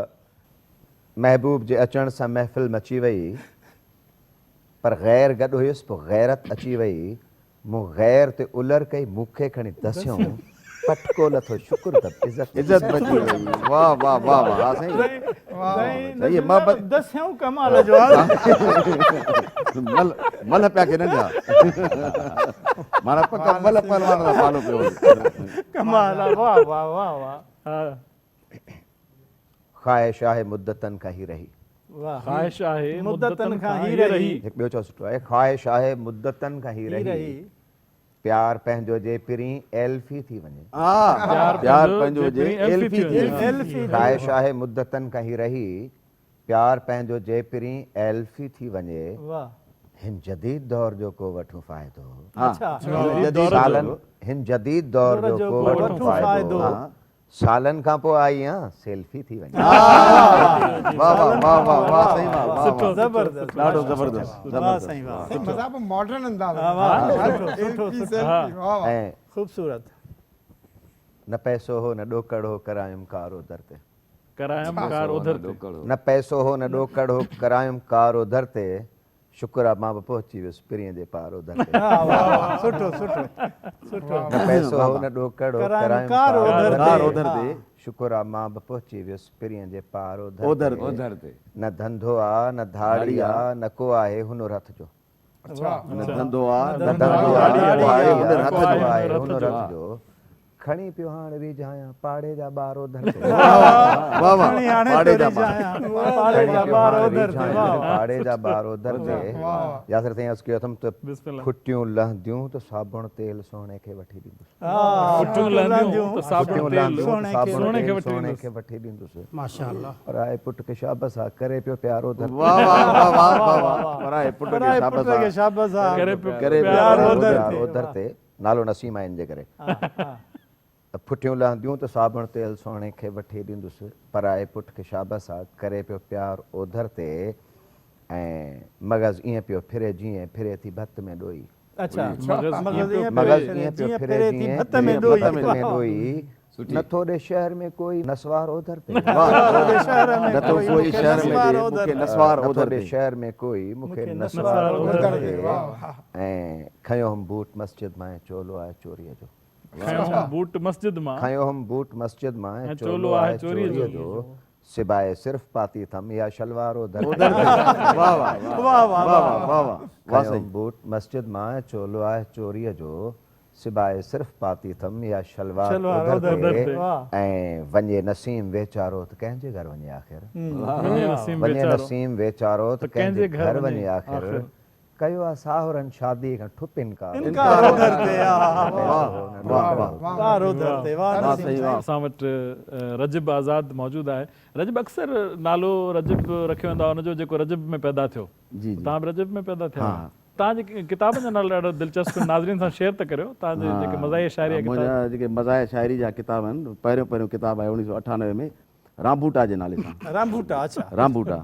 [SPEAKER 4] محبوب جي اچڻ سان محفل مچي وئي پر غير گڏ هيس پوء غيرت اچي وئي مون غير تي الر ڪئي مون کي کڻي دسيائون پٽڪو لٿو شڪر ته عزت
[SPEAKER 8] عزت بچي وئي واه واه واه واه ها سائين
[SPEAKER 2] سائين محبت دسيائون ڪمال جو آ
[SPEAKER 8] مل مل پيا کي ننڍا مانا پڪ مل پهلوان دا پالو پيو
[SPEAKER 2] ڪمال آ واه واه واه واه
[SPEAKER 4] خواهش آهي مدتن کان هي رهي.
[SPEAKER 1] خواهش آهي مدتن کان هي رهي.
[SPEAKER 4] هڪ ٻيو چئو سٺو آهي. خواهش آهي مدتن کان هي رهي. پيار پنهنجو جي پرين ايلفي ٿي وڃي.
[SPEAKER 8] پيار پنهنجو جي ايلفي ٿي وڃي.
[SPEAKER 4] خواهش آهي مدتن کان هي رهي. پيار پنهنجو جي پرين ايلفي ٿي وڃي. هن جديد دور جو ڪو وٺون فائدو. هن جديد دور جو ڪو وٺون فائدو. سالن کان پوء آئي آن سيلفي ٿي وڃي.
[SPEAKER 8] واه واه واه واه واه سائين واه واه
[SPEAKER 1] سٺو
[SPEAKER 2] زبردست
[SPEAKER 8] ڏاڍو زبردست
[SPEAKER 2] واه سائين واه
[SPEAKER 6] سائين مزا به ماڊرن انداز
[SPEAKER 2] ۾ واه سٺو سٺو سٺو
[SPEAKER 6] واه
[SPEAKER 4] ۽
[SPEAKER 2] خوبصورت.
[SPEAKER 4] نه پئسو هو نه ڏوڪڙ هو ڪرايم ڪار اوڌر تي.
[SPEAKER 1] ڪرايم ڪار اوڌر تي.
[SPEAKER 4] نه پئسو هو نه ڏوڪڙ هو ڪرايم ڪار اوڌر تي. شڪر آ مان به پهچي ويس پرينء جي پار اوڌر تي.
[SPEAKER 2] سٺو سٺو سٺو.
[SPEAKER 4] نه پئسو هو نه ڏوڪڙ هو ڪرايم ڪار اوڌر تي. شڪر آ مان به پهچي ويس پرينء جي پار اوڌر تي. نه ڌنڌو آ نه ڌاڙي آ نه ڪو آهي هنر هٿ جو.
[SPEAKER 8] نه ڌنڌو آ
[SPEAKER 4] نه ڌنڌو آ نه ڪو آهي هنر هٿ جو. کڻي پيو هاڻ ريجهايان پاڙي جا ٻار اوڌر تي.
[SPEAKER 8] واھ واھ
[SPEAKER 2] کڻي هاڻي
[SPEAKER 8] پاڙي
[SPEAKER 2] پيو
[SPEAKER 8] جا ٻار.
[SPEAKER 2] ريجهايان پاڙي
[SPEAKER 4] کڻي
[SPEAKER 2] جا
[SPEAKER 4] پيو
[SPEAKER 2] ٻار
[SPEAKER 4] هاڻ
[SPEAKER 2] اوڌر تي
[SPEAKER 4] ريجهايان
[SPEAKER 2] واھ واھ.
[SPEAKER 4] پاڙي جا ٻار اوڌر تي. ياسر سائين عرض ڪيو اٿم ته
[SPEAKER 1] بسم الله.
[SPEAKER 4] ڦٽيون لهنديون ته صابڻ تيل سهڻي کي وٺي ڏيندس.
[SPEAKER 1] ڦٽيون لهنديون ته صابڻ
[SPEAKER 4] ڦٽيون
[SPEAKER 1] تيل
[SPEAKER 4] لهنديون ته
[SPEAKER 2] سهڻي
[SPEAKER 4] صابڻ
[SPEAKER 1] سهڻي کي
[SPEAKER 4] تيل
[SPEAKER 1] وٺي
[SPEAKER 4] سهڻي
[SPEAKER 1] ڏيندس.
[SPEAKER 4] کي وٺي ڏيندس.
[SPEAKER 3] ماشاءالله.
[SPEAKER 4] پرائي پٽ کي شابس آ ڪري پيو پيار اوڌر تي.
[SPEAKER 8] واھ واھ واھ واھ واھ واھ پرائي پٽ کي
[SPEAKER 2] پرائي
[SPEAKER 8] شابس
[SPEAKER 2] پٽ کي
[SPEAKER 8] آ
[SPEAKER 2] شابس آ
[SPEAKER 1] ڪري پيو
[SPEAKER 8] ڪري پيو
[SPEAKER 2] پيار
[SPEAKER 8] پيار
[SPEAKER 2] اوڌر
[SPEAKER 4] پيار
[SPEAKER 2] تي.
[SPEAKER 4] اوڌر تي. نالو نسيم آهي ان جي ڪري. ته ڦٽيون لهنديون ته صابڻ تيل سهڻي کي وٺي ڏيندس، پرائي پٽ کي شابس آ، ڪري پيو پيار اوڌر تي ۽ مغز ائين پيو ڦري جيئن ڦري ٿي ڀت ۾ ڏوئي.
[SPEAKER 1] مغز ائين پيو
[SPEAKER 4] مغز ائين پيو ڦري جيئن ڦري ٿي ڀت ۾ ڏوئي. نٿو ڏي شهر ۾ ڪوئي نسوار اوڌر تي.
[SPEAKER 8] نٿو ڪوئي شهر ۾ ڏي مون کي نسوار
[SPEAKER 4] نٿو
[SPEAKER 8] اوڌر
[SPEAKER 4] ڏي
[SPEAKER 8] تي.
[SPEAKER 4] شهر ۾ ڪوئي مون کي نسوار اوڌر تي. ۽ کنيو هوم بوٽ مسجد مان ۽ چولو آهي چوريء جو.
[SPEAKER 1] کنيو هوم بوٽ مسجد مان.
[SPEAKER 4] کنيو هوم بوٽ مسجد مان ۽ چولو آهي چوريء جو. سبائي صرف پاتي اٿم اها شلوار اوڌر تي.
[SPEAKER 8] واه واه واه واه واه واه
[SPEAKER 4] کنيو
[SPEAKER 8] سائين.
[SPEAKER 4] هوم بوٽ مسجد مان ۽ چولو آهي چوريء جو. سبائي صرف پاتي اٿم اها شلوار اوڌر تي. ۽ وڃي نسيم ويچارو ته ڪنهن جي گهر وڃي آخر. وڃي نسيم ويچارو ته ڪنهن جي گهر وڃي آخر. ڪيو آ ساهرن شاديء کان ٺپ انڪار.
[SPEAKER 2] انڪار اوڌر تي آ اوڌر تي واه نسيم سائين.
[SPEAKER 1] اسان وٽ رجب آزاد موجود آهي. رجب اڪثر نالو رجب رکيو ويندو آهي ان جو جيڪو رجب ۾ پيدا ٿيو. توهان به رجب ۾ پيدا ٿيا آهيو. توهان جي ڪتابن جا نالا ڏاڍا دلچسپ آهن ناظرين سان شيئر ته ڪريو توهان جي جيڪي مزاحيه شاعري جا ڪتاب.
[SPEAKER 8] منهنجا جيڪي مزاحيه شاعري جا ڪتاب آهن پهريون پهريون ڪتاب آهي 1998 ۾ رانڀوٽا جي نالي سان.
[SPEAKER 2] رانڀوٽا اڇا.
[SPEAKER 8] رانڀوٽا.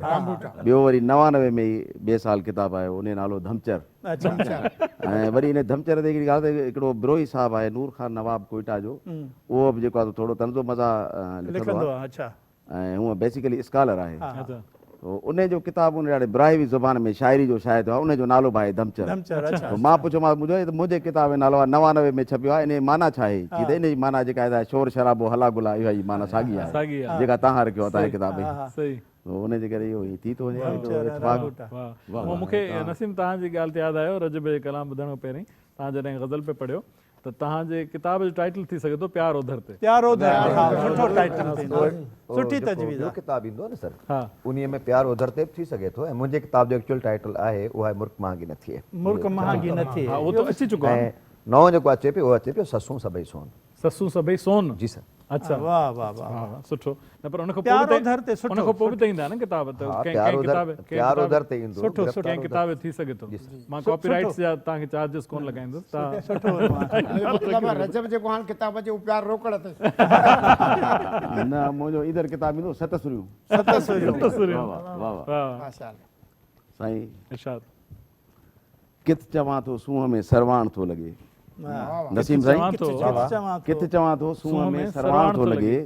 [SPEAKER 8] ٻيو وري 99 ۾ ئي ٻئي سال ڪتاب آيو انهي نالو ڌمچر.
[SPEAKER 2] ڌمچر.
[SPEAKER 8] ۽ وري انهي ڌمچر تي هڪڙي ڳالهه ته هڪڙو بروهي صاحب آهي نور خان نواب ڪوئيٽا جو اهو به جيڪو آهي سو ٿورو طنز و مزاح لکندو آهي.
[SPEAKER 2] اڇا.
[SPEAKER 8] ۽ هونء بيسيڪلي اسڪالر آهي. تو انهي جو ڪتاب ان ڏهاڙي براهوي زبان ۾ شاعري جو شايع ٿيو آهي انهي جو نالو به آهي ڌمچر. تو مان پڇيومانس مون چيو هي ته منهنجي ڪتاب جو نالو آهي 99 ۾ ڇپيو آهي انهي جي معنيٰ ڇا آهي؟ چي ته انهي جي معنيٰ جيڪا آهي شور شرابو هلا گلا اها ئي معنيٰ ساڳي آهي جيڪا توهان رکيو آهي توهان جي ڪتاب ۾. تو انهي جي ڪري اهو ائين ٿي ٿو وڃي هڪڙو اتفاق.
[SPEAKER 1] واهه مون کي نسيم توهان جي ڳالهه تي ياد آيو رجب جي ڪلام ٻڌڻ کان پهرين توهان جڏهن غزل پئي پڙهيو ته توهان جي ڪتاب جو ٽائيٽل ٿي سگهي ٿو پيار اوڌر تي.
[SPEAKER 2] پيار اوڌر تي ها سٺو ٽائيٽل ٿيندو سٺي تجويز
[SPEAKER 4] ٻيو ڪتاب ايندو آهي نه سر انهي ۾ پيار اوڌر تي به ٿي سگهي ٿو ۽ منهنجي ڪتاب جو ايڪچوئل ٽائيٽل آهي اهو آهي مرڪ مهانگي نه ٿئي.
[SPEAKER 2] مرڪ مهانگي نه ٿئي.
[SPEAKER 1] ها اهو ته اچي چڪو آهي.
[SPEAKER 4] ۽ نئون جيڪو اچي پيو اهو اچي پيو سسون سڀئي سون.
[SPEAKER 1] سسون سڀئي سون.
[SPEAKER 4] جي سر.
[SPEAKER 1] اڇا
[SPEAKER 2] واه واه واه
[SPEAKER 1] واه سٺو نه پر ان کان پوء
[SPEAKER 2] پيار اوڌر تي سٺو
[SPEAKER 1] ان کان پوء به ته ايندا نه ڪتاب ته ڪنهن ڪتاب
[SPEAKER 4] پيار اوڌر تي ايندو
[SPEAKER 1] سٺو سٺو ڪنهن ڪتاب ٿي سگهي ٿو مان ڪاپي رائيٽس جا توهان کي چارجز ڪون لڳائيندس
[SPEAKER 2] توهان سٺو
[SPEAKER 6] مطلب رجب جيڪو هاڻ ڪتاب اچي اهو پيار روڪڙ تي
[SPEAKER 8] نه منهنجو ايندڙ ڪتاب ايندو ست سريون
[SPEAKER 2] ست سريون
[SPEAKER 1] ست سريون
[SPEAKER 8] واه واه
[SPEAKER 1] واه
[SPEAKER 6] ماشاءالله
[SPEAKER 8] سائين
[SPEAKER 1] ارشاد
[SPEAKER 8] ڪٿ چوان ٿو سونهن ۾ سرواڻ ٿو لڳي. نسيم سائين ڪٿ چوان ٿو سونهن ۾ سرواڻ ٿو لڳي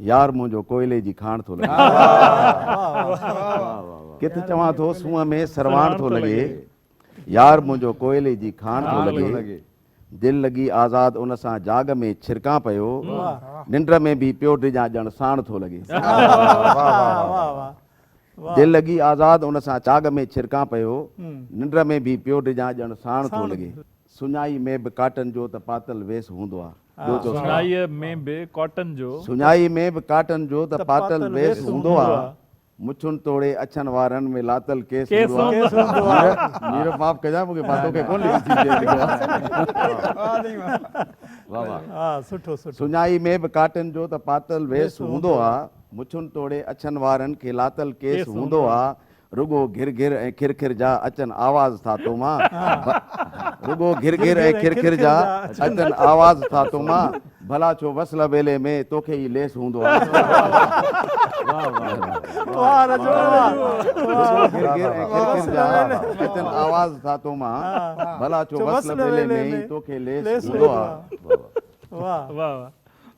[SPEAKER 8] يار منهنجو ڪوئلي جي کاڻ ٿو لڳي. ڪٿ چوان ٿو سونهن ۾ سرواڻ ٿو لڳي يار منهنجو ڪوئلي جي کاڻ ٿو لڳي. دل لڳي آزاد ان سان جاڳ ۾ ڇرڪان پيو ننڊ ۾ به پيو ڊڄان ڄڻ ساڻ ٿو لڳي. دل لڳي آزاد ان سان چاڳ ۾ ڇرڪان پيو ننڊ ۾ ڀي پيو ڊڄان ڄڻ ساڻ ٿو لڳي. سڃائي ۾ به ڪاٽن جو ته پاتل ويس هوندو آ. ٻيو چئو سائين.
[SPEAKER 1] سڃائيء ۾ به ڪاٽن جو.
[SPEAKER 8] سڃائي ۾ به ڪاٽن جو ته پاتل ويس هوندو آ. مڇن توڙي اڇن وارن ۾ لاتل ڪيس هوندو آ. مير معاف ڪجان مون کي مان توکي ڪونه لکي ٿي چئي لکيو آ. واه واه. سڃائي ۾ به ڪاٽن جو ته پاتل ويس هوندو آ. مڇن توڙي اڇن وارن کي لاتل ڪيس هوندو آ، رڳو گهر گهر ۽ کر کر جا اچن آواز ٿا تو مان، رڳو گهر گهر ۽ کر کر جا اچن آواز ٿا تو مان، ڀلا ڇو وصل ويلي ۾ توکي ئي ليس هوندو آ. رڳو گهر گهر ۽ کر کر جا اچن آواز ٿا تو مان، ڀلا ڇو وصل ويلي ۾ ئي توکي ليس هوندو آ.
[SPEAKER 1] واه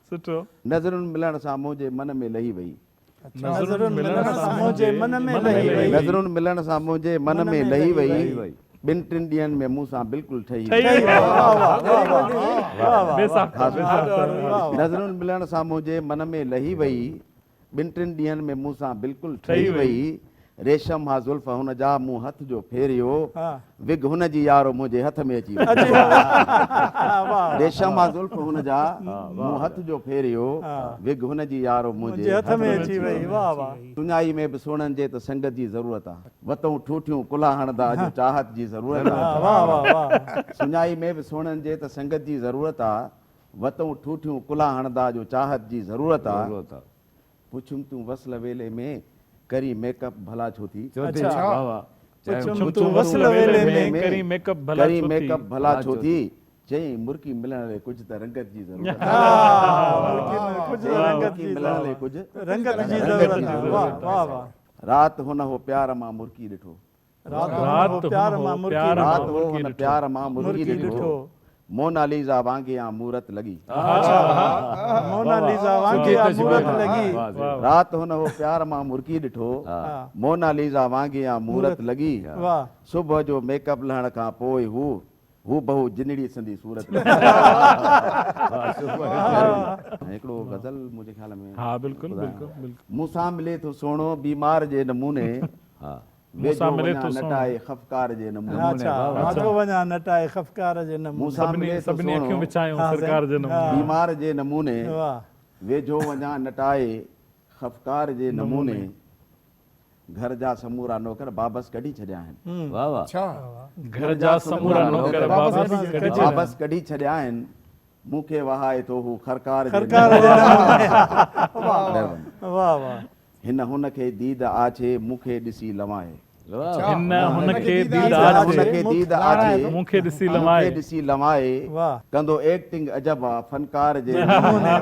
[SPEAKER 1] سٺو.
[SPEAKER 8] نظرن ملڻ سان منهنجي من ۾ لهي وئي.
[SPEAKER 2] نظرن ملڻ سان منهنجي من ۾ لهي وئي.
[SPEAKER 8] نظرن ملڻ سان منهنجي من ۾ لهي وئي. ٻن ٽن ڏينهن ۾ مون سان بلڪل ٺهي وئي. نظرن ملڻ سان منهنجي من ۾ لهي وئي. ٻن ٽن ڏينهن ۾ مون سان بلڪل ٺهي وئي. ريشم ها زلف هن جا مون هٿ جو ڦيريو، وگ هن جي يارو منهنجي هٿ ۾ اچي وئي. ريشم ها زلف هن جا مون هٿ جو ڦيريو، وگ هن جي يارو منهنجي هٿ ۾ اچي وئي. سڃائي ۾ به سهڻن جي ته سنگت جي ضرورت آ. وتئون ٺوٺيون ڪلها هڻندا اڄ چاهت جي ضرورت آ. سڃائي ۾ به سهڻن جي ته سنگت جي ضرورت آ. وتئون ٺوٺيون ڪلها هڻندا اڄ چاهت جي ضرورت آ. پڇيم تون وصل ويلي ۾ ڪرين ميڪ اپ ڀلا ڇو ٿي.
[SPEAKER 1] پڇيم تون وصل ويلي ۾ ڪرين ميڪ اپ
[SPEAKER 8] ڀلا ڇو ٿي. چيائين مرڪي ملڻ لئي ڪجهه ته رنگت جي ضرورت آهي. چيائين مرڪي ملڻ لئي ڪجهه رنگت جي ضرورت آهي. رات هن هو پيار مان مرڪي ڏٺو.
[SPEAKER 2] رات هن هو پيار مان
[SPEAKER 8] رات هو هن پيار مان مرڪي ڏٺو. موناليزا وانگي آ مورت لڳي.
[SPEAKER 2] موناليزا وانگي آ مورت لڳي.
[SPEAKER 8] رات هن هو پيار مان مرڪي ڏٺو. موناليزا وانگي آ مورت لڳي. صبح جو ميڪ اپ لهڻ کان پوء هو هو بهو جنڙي سندي صورت لڳي. هڪڙو غزل منهنجي خيال ۾
[SPEAKER 1] ها بلڪل بلڪل بلڪل.
[SPEAKER 8] مون سان ملي ٿو سهڻو بيمار جي نموني ويجهو وڃان نٽائي خفقار جي نموني.
[SPEAKER 2] ويجهو وڃان نٽائي خفقار جي نموني.
[SPEAKER 8] مون سان ملي ٿو سهڻو بيمار جي نموني ويجهو وڃان نٽائي خفقار جي نموني. گهر جا سمورا نوڪر بابس ڪڍي ڇڏيا آهن.
[SPEAKER 1] گهر جا سمورا نوڪر
[SPEAKER 8] بابس ڪڍي ڇڏيا آهن. مون کي وهائي ٿو هو خرڪار جي نموني. هن هن کي ديد آڇي مون کي ڏسي لنوائي.
[SPEAKER 1] هن هن کي ديد آڇي مون کي ڏسي لنوائي.
[SPEAKER 8] مون کي ڏسي لنوائي. ڪندو ايڪٽنگ عجب آ فنڪار جي نموني.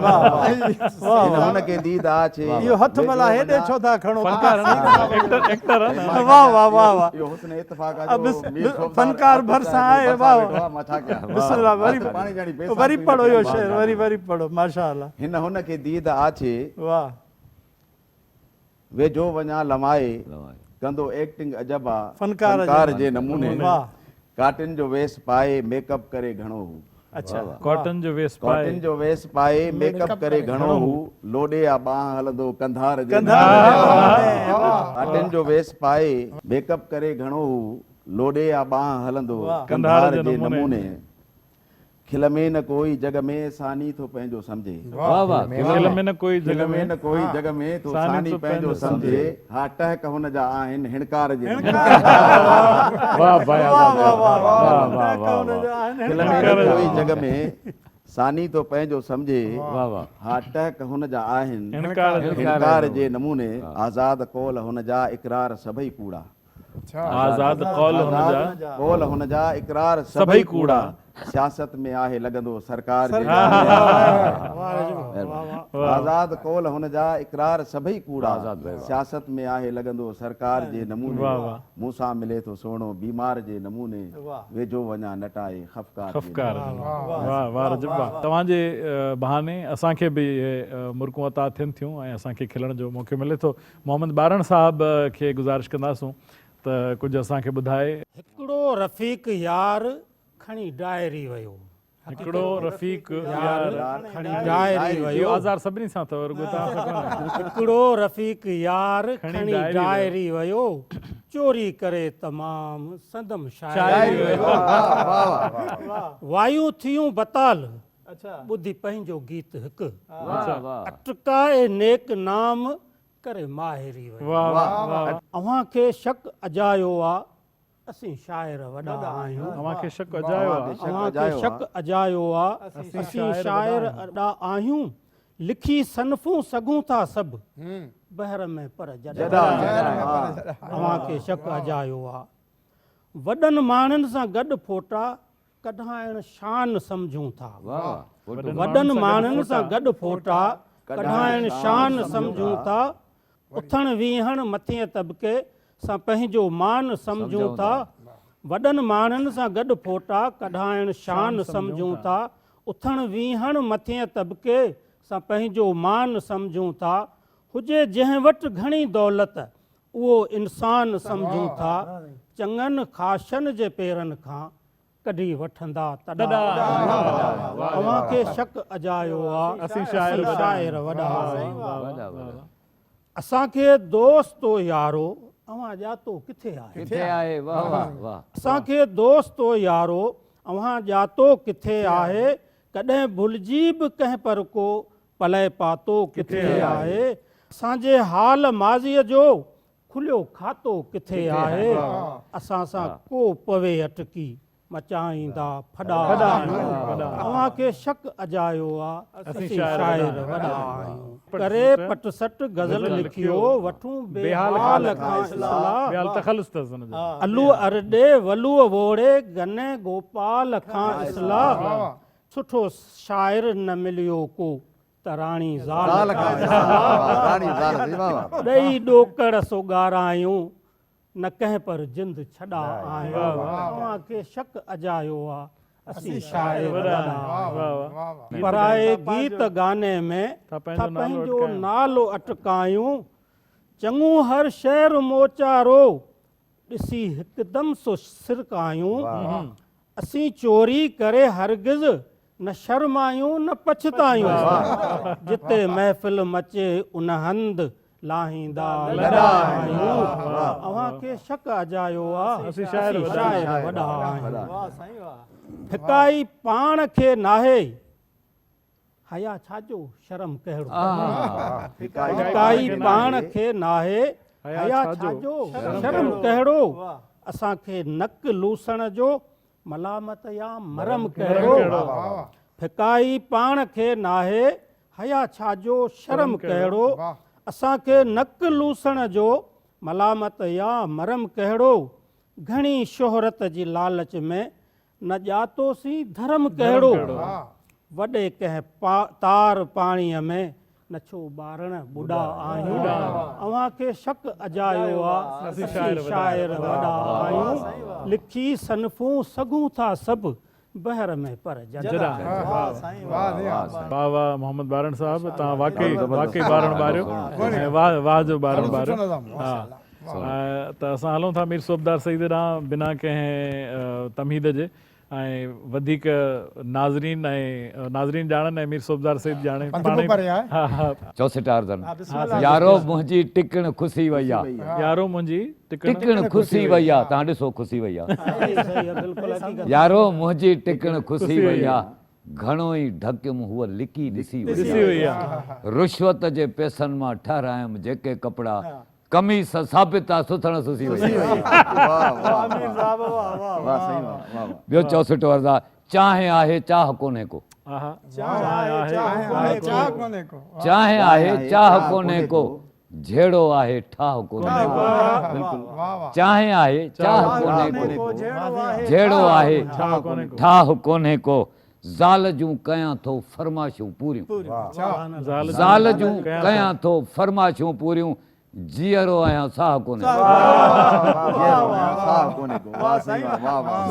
[SPEAKER 8] هن هن کي ديد آڇي.
[SPEAKER 2] اهو هٿ ڀلا هيڏي ڇو ٿا کڻو.
[SPEAKER 1] فنڪار نه ايڪٽر ايڪٽر آ نه.
[SPEAKER 2] واه واه واه واه.
[SPEAKER 8] اهو حسن اتفاق آ جو مير صوبدار
[SPEAKER 2] فنڪار ڀرسان آهي واه واه.
[SPEAKER 8] مان ڇا ڪيان.
[SPEAKER 2] بسم الله وري وري پڙهو اهو شعر وري وري پڙهو ماشاءالله.
[SPEAKER 8] هن هن کي ديد آڇي.
[SPEAKER 2] واه.
[SPEAKER 8] ويجهو وڃان لنوائي، ڪندو ايڪٽنگ عجب آ، فنڪار جي نموني، ڪاٽن جو ويس پائي، ميڪ اپ ڪري گهڻو هو.
[SPEAKER 1] ڪاٽن جو ويس پائي.
[SPEAKER 8] ڪاٽن جو ويس پائي، ميڪ اپ ڪري گهڻو هو، لوڏي آ ٻانهن هلندو ڪنڌار جي نموني. ڪاٽن جو ويس پائي، ميڪ اپ ڪري گهڻو هو، لوڏي آ ٻانهن هلندو ڪنڌار جي نموني. کل ۾ نه ڪوئي جڳ ۾ ثاني ٿو پنهنجو سمجهي.
[SPEAKER 1] کل ۾ نه ڪوئي جڳ
[SPEAKER 8] کل ۾ نه ڪوئي جڳ ۾ ٿو ثاني پنهنجو سمجهي. ها ٽهڪ هن جا آهن هڻڪار جي نموني. کل ۾ نه ڪوئي جڳ ۾ ثاني ٿو پنهنجو سمجهي. ها ٽهڪ هن جا آهن هڻڪار جي نموني. آزاد قول هن جا اقرار سڀئي ڪوڙا.
[SPEAKER 1] آزاد قول هن جا.
[SPEAKER 8] قول هن جا اقرار سڀئي ڪوڙا. سياست ۾ آهي لڳندو سرڪار جي آزاد قول هن جا اقرار سڀئي ڪوڙا. سياست ۾ آهي لڳندو سرڪار جي نموني. مون سان ملي ٿو سهڻو بيمار جي نموني. ويجهو وڃان نٽائي خفقار جي نموني.
[SPEAKER 1] واه واه رجب واه. توهان جي بهاني اسان کي به اهي مرڪون عطا ٿين ٿيون ۽ اسان کي کلڻ جو موقعو ملي ٿو. محمد ٻارڻ صاحب کي گذارش ڪنداسون ته ڪجهه اسان کي ٻڌائي.
[SPEAKER 3] هڪڙو رفيق يار کڻي ڊائري ويو.
[SPEAKER 1] هڪڙو رفيق يار
[SPEAKER 3] کڻي ڊائري ويو.
[SPEAKER 1] اهو آزار سڀني سان اٿو رڳو توهان سان ڪونهي.
[SPEAKER 3] هڪڙو رفيق يار کڻي ڊائري ويو. چوري ڪري تمام سندم شاعري ويو. وايون ٿيون بتال ٻڌي پنهنجو گيت هڪ. اٽڪائي نيڪ نام ڪري ماهري ويو. اوهان کي شڪ اجايو آ، اسين شاعر وڏا آهيون.
[SPEAKER 1] اوهان کي شڪ اجايو آ.
[SPEAKER 3] اوهان کي شڪ اجايو آ، اسين شاعر وڏا آهيون. لکي صنفون سگهون ٿا سڀ، بحر ۾ پر جڏا آهيون. اوهان کي شڪ اجايو آ. وڏن ماڻهن سان گڏ ڦوٽا ڪڍائڻ شان سمجهون ٿا. وڏن ماڻهن سان گڏ ڦوٽا ڪڍائڻ شان سمجهون ٿا. اٿڻ ويهڻ مٿئين طبقي سان پنهنجو مان سمجهون ٿا. وڏن ماڻهن سان گڏ ڦوٽا ڪڍائڻ شان سمجهون ٿا. اٿڻ ويهڻ مٿئين طبقي سان پنهنجو مان سمجهون ٿا. هجي جنهن وٽ گهڻي دولت اهو انسان سمجهون ٿا. چڱن خاشن جي پيرن کان ڪڍي وٺندا تڏا اوهان کي شڪ اجايو آ اسين شاعر وڏا آهيون اسان کي دوستو يارو. اوهان ڄاتو ڪٿي آهي.
[SPEAKER 7] ڪٿي آهي واه واه واه.
[SPEAKER 3] اسان کي دوستو يارو اوهان ڄاتو ڪٿي آهي. ڪڏهن ڀلجي به ڪنهن پر ڪو پلئه پاتو ڪٿي آهي. اسان جي حال ماضيء جو کليو کاتو ڪٿي آهي. اسان سان ڪو پوي اٽڪي مچائيندا ڦڏا آهيون. اوهان کي شڪ اجايو آ اسين شاعر وڏا آهيون. ڪري پٽ سٽ غزل لکيو وٺون بيحال کان اصلاح. الو ارڏي ولوء ووڙي گني گوپال کان اصلاح. سٺو شاعر نه مليو ڪو ته راڻي زال کان اصلاح. ڏئي ڏوڪڙ سو ڳارايون نه ڪنهن پر جند ڇڏا آهيون. اوهان کي شڪ اجايو آ اسين شاعر وڏا آهيون. پرائي گيت گاني ۾ ٿا پنهنجو نالو اٽڪايون. چڱو هر شعر موچارو ڏسي هڪدم سو سرڪايون. اسين چوري ڪري هرگز نه شرمايون نه پڇتايون. جتي محفل مچي ان هنڌ لاهيندا لڏا آهيون. اوهان کي شڪ اجايو آ اسين شاعر وڏا آهيون. ڦڪائي پاڻ کي ناهي حيا ڇا جو شرم ڪهڙو. ڦڪائي پاڻ کي ناهي حيا ڇا جو شرم ڪهڙو. اسان کي نڪ لوسڻ جو ملامت يا مرم ڪهڙو. ڦڪائي پاڻ کي ناهي حيا ڇا جو شرم ڪهڙو. اسان کي نڪ لوسڻ جو ملامت يا مرم ڪهڙو. گهڻي شهرت جي لالچ ۾ نه ڄاتوسين ڌرم ڪهڙو. وڏي ڪنهن تار پاڻيء ۾ نه ڇو ٻارڻ ٻڏا آهيون. اوهان کي شڪ اجايو آ اسين شاعر وڏا آهيون. لکي صنفون سگهون ٿا سڀ بحر ۾ پر جڏا آهيون.
[SPEAKER 1] واھ واھ محمد ٻارڻ صاحب توهان واقعي واقعي ٻارڻ ٻاريو ۽ واھ واھ جو ٻارڻ ٻاريو ها ته اسان هلون ٿا مير صوبدار سعيد ڏانهن بنا ڪنهن تمهيد جي ۽ وڌيڪ ناظرين ۽ ناظرين ڄاڻن ۽ مير صوبدار سيد ڄاڻي پاڻ ئي ها ها.
[SPEAKER 7] چوسٽار ڌن يارو منهنجي ٽڪڻ کسي وئي آ.
[SPEAKER 1] يارو منهنجي ٽڪڻ
[SPEAKER 7] ٽڪڻ کسي وئي آ تهان ڏسو کسي وئي آ. يارو منهنجي ٽڪڻ کسي وئي آ گهڻو ئي ڍڪيم هوء لڪي ڏسي وئي آ. رشوت جي پئسن مان ٺهرايم جيڪي ڪپڙا قميص ثابت آ سٿڻ سسي وئي. ٻيو چوسٽو عرض آ چانهه آهي چاهه ڪونهي ڪو. چانهه آهي چاهه ڪونهي ڪو جهيڙو آهي ٺاهه ڪونهي ڪو. چانهه آهي چاهه ڪونهي ڪو جهيڙو آهي ٺاهه ڪونهي ڪو. زال جون ڪيان ٿو فرمائشون پوريون. زال جون ڪيان ٿو فرمائشون پوريون جيئرو آهيان ساهه ڪونهي ڪو.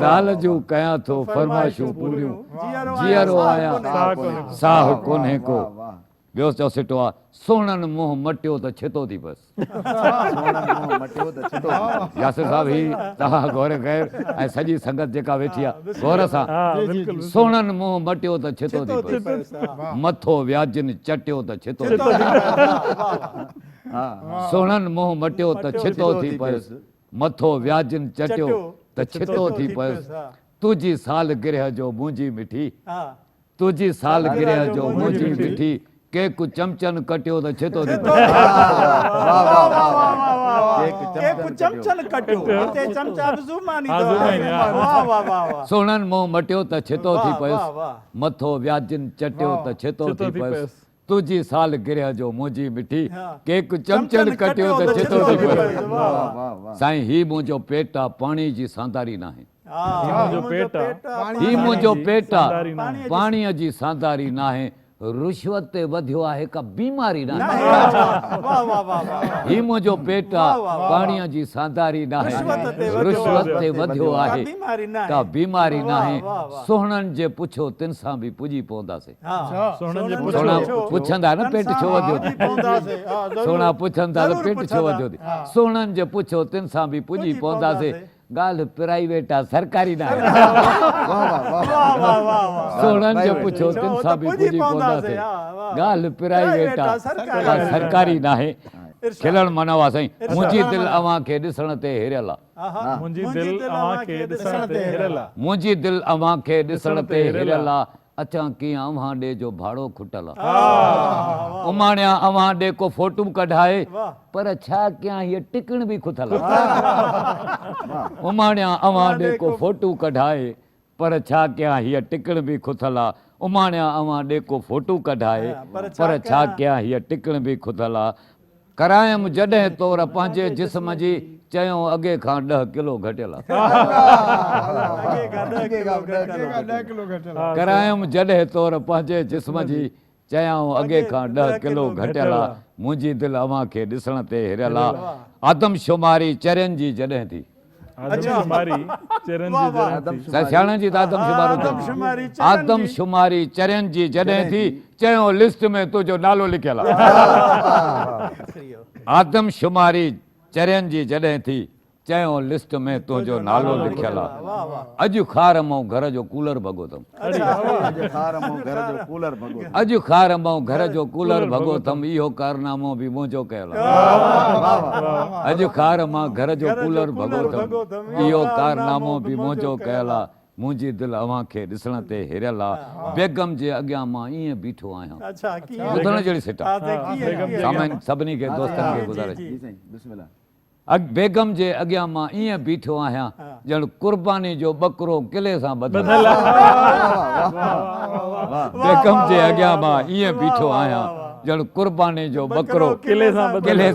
[SPEAKER 7] زال جون ڪيان ٿو فرمائشون پوريون جيئرو آهيان ساهه ڪونهي ڪو. ٻيو چئو سٽو آ، سهڻن منهن مٽيو ته ڇتو ٿي پيس. ياسر صاحب هي توهان غور خير ۽ سڄي سنگت جيڪا ويٺي آ غور سان سهڻن منهن مٽيو ته ڇتو ٿي پيس. مٿو وياجين چٽيو ته ڇتو ٿي پيس. سهڻن منهن مٽيو ته ڇتو ٿي پيس. مٿو وياجين چٽيو ته ڇتو ٿي پيس. تنهنجي سالگرهه جو منهنجي مٺي. تنهنجي سالگرهه جو منهنجي مٺي ڪيڪ چمچن ڪٽيو ته ڇتو ٿي پيو. سهڻن منهن مٽيو ته ڇتو ٿي پيس، مٿو وياجين چٽيو ته ڇتو ٿي پيس، تنهنجي سالگرهه جو منهنجي مٺي ڪيڪ چمچن ڪٽيو ته ڇتو ٿي پيس. سائين هي منهنجو پيٽ آ پاڻي جي سانداري ناهي.
[SPEAKER 1] هي منهنجو پيٽ آ،
[SPEAKER 7] هي منهنجو پيٽ آ، پاڻيء جي سانداري ناهي، رشوت تي وڌيو آهي ڪا بيماري ناهي. هي منهنجو پيٽ آ، پاڻيء جي سانداري ناهي، رشوت تي وڌيو آهي ڪا بيماري ناهي، سهڻن جي پڇو تن سان به پڄي پونداسين. سهڻا پڇندا نه پيٽ ڇو وڌيو ٿي، سهڻا پڇندا ته پيٽ ڇو وڌيو ٿي، سهڻن جي پڇو تن سان به پڄي پونداسين. ڳالهه پرائيويٽ آ سرڪاري ناهي. سهڻن جو پڇو تن سان به پڄي پونداسين. ڳالهه پرائيويٽ آ ڪا سرڪاري ناهي. کلڻ منع آ سائين. منهنجي دل اوهان کي ڏسڻ تي هريل آ.
[SPEAKER 1] منهنجي دل اوهان کي ڏسڻ تي هريل آ.
[SPEAKER 7] منهنجي دل اوهان کي ڏسڻ تي هريل آ. اچان ڪيئن اوهان ڏي جو ڀاڙو کٽل آ. اماڻيان اوهان ڏي ڪو فوٽو ڪڍائي پر ڇا ڪيان هيء ٽڪڻ به کٿل آ. اماڻيان اوهان ڏي ڪو فوٽو ڪڍائي پر ڇا ڪيان هيء ٽڪڻ به کٿل آ. اماڻيان اوهان ڏي ڪو فوٽو ڪڍائي پر ڇا ڪيان هيء ٽڪڻ به کٿل آ. ڪرايم جڏهن تور پنهنجي جسم جي، چيائون اڳي کان ڏهه ڪلو گهٽيل آ. ڪرايم جڏهن تور پنهنجي جسم جي، چيائون اڳي کان ڏهه ڪلو گهٽيل آ. منهنجي دل اوهان کي ڏسڻ تي هريل آ. آدمشماري چرين جي جڏهن ٿي.
[SPEAKER 1] آدمشماري چرين جي جڏهن ٿي.
[SPEAKER 7] سائين سياڻن جي ته آدمشماري ٿي. آدمشماري چرين جي جڏهن ٿي، چيائون لسٽ ۾ تنهنجو نالو لکيل آ. آدمشماري چرين جي جڏهن ٿي، چيائون لسٽ ۾ تنهنجو نالو لکيل آ. اڄ خار مئون گهر جو ڪولر ڀڳو ٿم. اڄ خار مئون گهر جو ڪولر ڀڳو ٿم، اهو ڪارنامو به منهنجو ڪيل آ. اڄ خار مان گهر جو ڪولر ڀڳو ٿم، اهو ڪارنامو به منهنجو ڪيل آ. منهنجي دل اوهان کي ڏسڻ تي هريل آ. بيگم جي اڳيان مان ائين بيٺو آهيان. ٻڌڻ جهڙي سٽ آ. سامعين سڀني کي دوستن کي گذارش. بيگم جي اڳيان مان ائين بيٺو آهيان ڄڻ قرباني جو ٻڪرو قلعي سان ٻڌل آهي. بيگم جي اڳيان مان ائين بيٺو آهيان ڄڻ قرباني جو ٻڪرو قلعي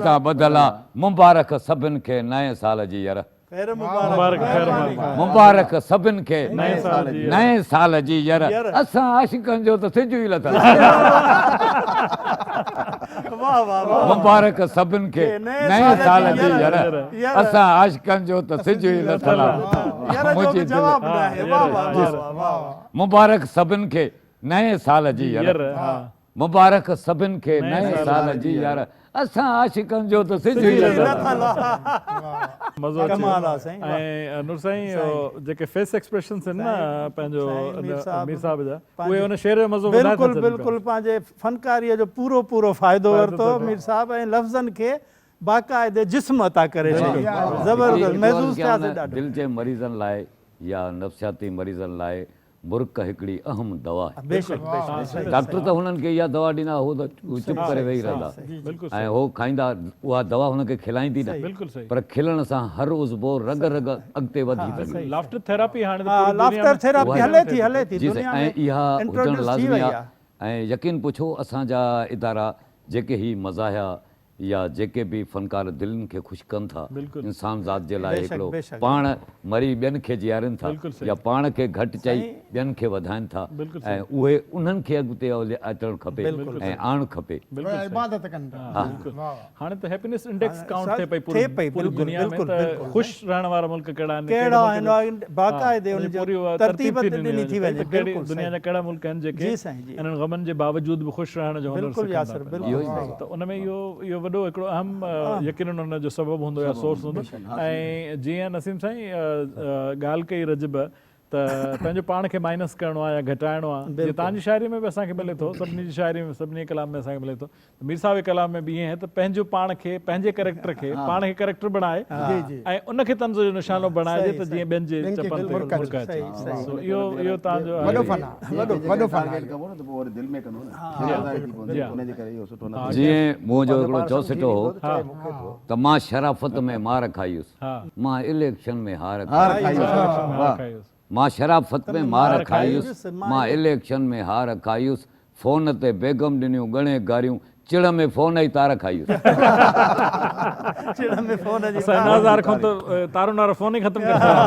[SPEAKER 7] سان ٻڌل آ. مبارڪ سڀن کي نئين سال جي ير. مبارڪ سڀن کي نئين سال جي ير. اسان عاشقن جو ته سج ئي لٿل آهي. مبارڪ سڀن کي نئين سال جي ير. اسان عاشقن جو ته سج ئي لٿل آهي. مبارڪ سڀن کي نئين سال جي ير. مبارڪ سڀن کي نئين سال جي يار اسان عاشقن جو ته سج ئي لٿل آ.
[SPEAKER 1] مزو اچي ويو ۽ نور سائين جيڪي فيس ايڪسپريشنس آهن نه پنهنجو مير صاحب جا اهي ان شعر جو مزو وڌائي ٿا
[SPEAKER 2] بلڪل
[SPEAKER 1] ڇڏن
[SPEAKER 2] بلڪل پنهنجي فنڪاري جو پورو پورو فائدو ورتو مير صاحب ۽ لفظن کي باقاعدي جسم عطا ڪري ڇڏيو زبردست محظوظ ٿياسين ڏاڍو.
[SPEAKER 7] دل جي مريضن لاء يا نفسياتي مريضن لاء مرڪ هڪڙي اهم دوا آهي. ڊاڪٽر ته هنن کي اها دوا ڏيندا هو ته چپ ڪري ويهي رهندا ۽ هو کائيندا اها دوا هن کي کلائيندي نه پر کلڻ سان هر عضوو رڳ رڳ اڳتي وڌي ٿي.
[SPEAKER 1] لافٽر ٿيراپي هاڻي ته پوري دنيا ۾
[SPEAKER 2] هلي ٿي هلي ٿي
[SPEAKER 7] جي سائين ۽ اها هجڻ لازمي آهي ۽ يقين پڇو اسان جا ادارا جيڪي هي مزاحيه يا جيڪي به فنڪار دلين کي خوش ڪن ٿا، انسان ذات جي لاء هڪڙو پاڻ مري ٻين کي جيارين ٿا يا پاڻ کي گهٽ چئي ٻين کي وڌائين ٿا ۽ اهي انهن کي اڳتي اچڻ کپي ۽ آڻڻ کپي.
[SPEAKER 6] عبادت ڪن پيا.
[SPEAKER 1] هاڻي ته هيپينس انڊيڪس ڪائونٽ ٿئي پئي پوري دنيا ۾ ته خوش رهڻ وارا ملڪ ڪهڙا آهن
[SPEAKER 2] ڪهڙا آهن باقاعدي ان جي ترتيب ڏني ٿي وڃي
[SPEAKER 1] دنيا جا ڪهڙا ملڪ آهن جيڪي انهن غمن جي باوجود به خوش رهڻ جو هنر سکن ٿا پيا ته ان ۾ اهو اهو وڏو هڪڙو اهم يقينن ان جو سبب هوندو يا سورس هوندو ۽ جيئن نسيم سائين ڳالهه ڪئي رجب ته پنهنجو پاڻ کي مائنس ڪرڻو آهي يا گهٽائڻو آهي جيئن توهان جي شاعري ۾ به اسان کي ملي ٿو سڀني جي شاعري ۾ سڀني ڪلام ۾ اسان کي ملي ٿو مير صاحب جي ڪلام ۾ به ائين آهي ته پنهنجو پاڻ کي پنهنجي ڪريڪٽر کي پاڻ کي ڪريڪٽر بڻائي ۽ ان کي طنز جو نشانو بڻائجي ته جيئن ٻين جي چپن تي مرڪ اچي سو اهو اهو تان جو
[SPEAKER 6] وڏو فن آهي وڏو وڏو فن آهي
[SPEAKER 7] جيئن منهنجو هڪڙو چوسٽو هو ته مان شرافت ۾ مار کائي هيس مان اليڪشن ۾ هار کائي هيس. مان شرافت ۾ مار کائي هيس، مان اليڪشن ۾ هار کائي هيس، فون تي بيگم ڏنيون ڳڻي گاريون، چڙ ۾ فون جي تار کائي هيس.
[SPEAKER 1] اسان هن هزار کان ته تارن وارو فون ئي ختم ڪري ڇڏيو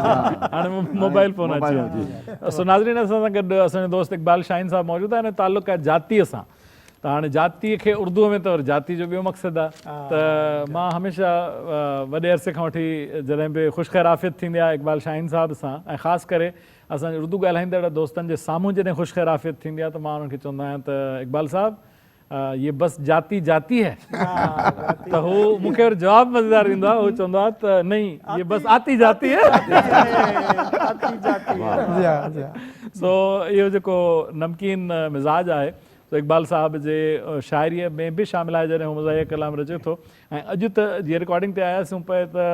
[SPEAKER 1] هاڻي موبائل فون اچي ويو. سو ناظرين اسان سان گڏ اسان جو دوست اقبال شاهين صاحب موجود آهن ۽ تعلق آهي جاتيء سان ته هاڻي جاتيء کي اردوء ۾ ته وري جاتي جو ٻيو مقصد آهي ته مان هميشه وڏي عرصي کان وٺي جڏهن به خوش خير عافيت ٿيندي آهي اقبال شاهين صاحب سان ۽ خاص ڪري اسان جي اردو ڳالهائيندڙ دوستن جي سامهون جڏهن خوش خير عافيت ٿيندي آهي ته مان انهن کي چوندو آهيان ته اقبال صاحب یہ بس جاتي جاتي هي ته هو مون کي وري جواب مزيدار ڏيندو آهي هو چوندو آهي ته نهين یہ بس آتي جاتي هي سو اهو جيڪو نمڪين مزاج آهي. سو اقبال صاحب جي شاعريء ۾ به شامل آهي جڏهن هو مزاحيه ڪلام رچي ٿو ۽ اڄ ته جيئن رڪارڊنگ تي آياسون پئي ته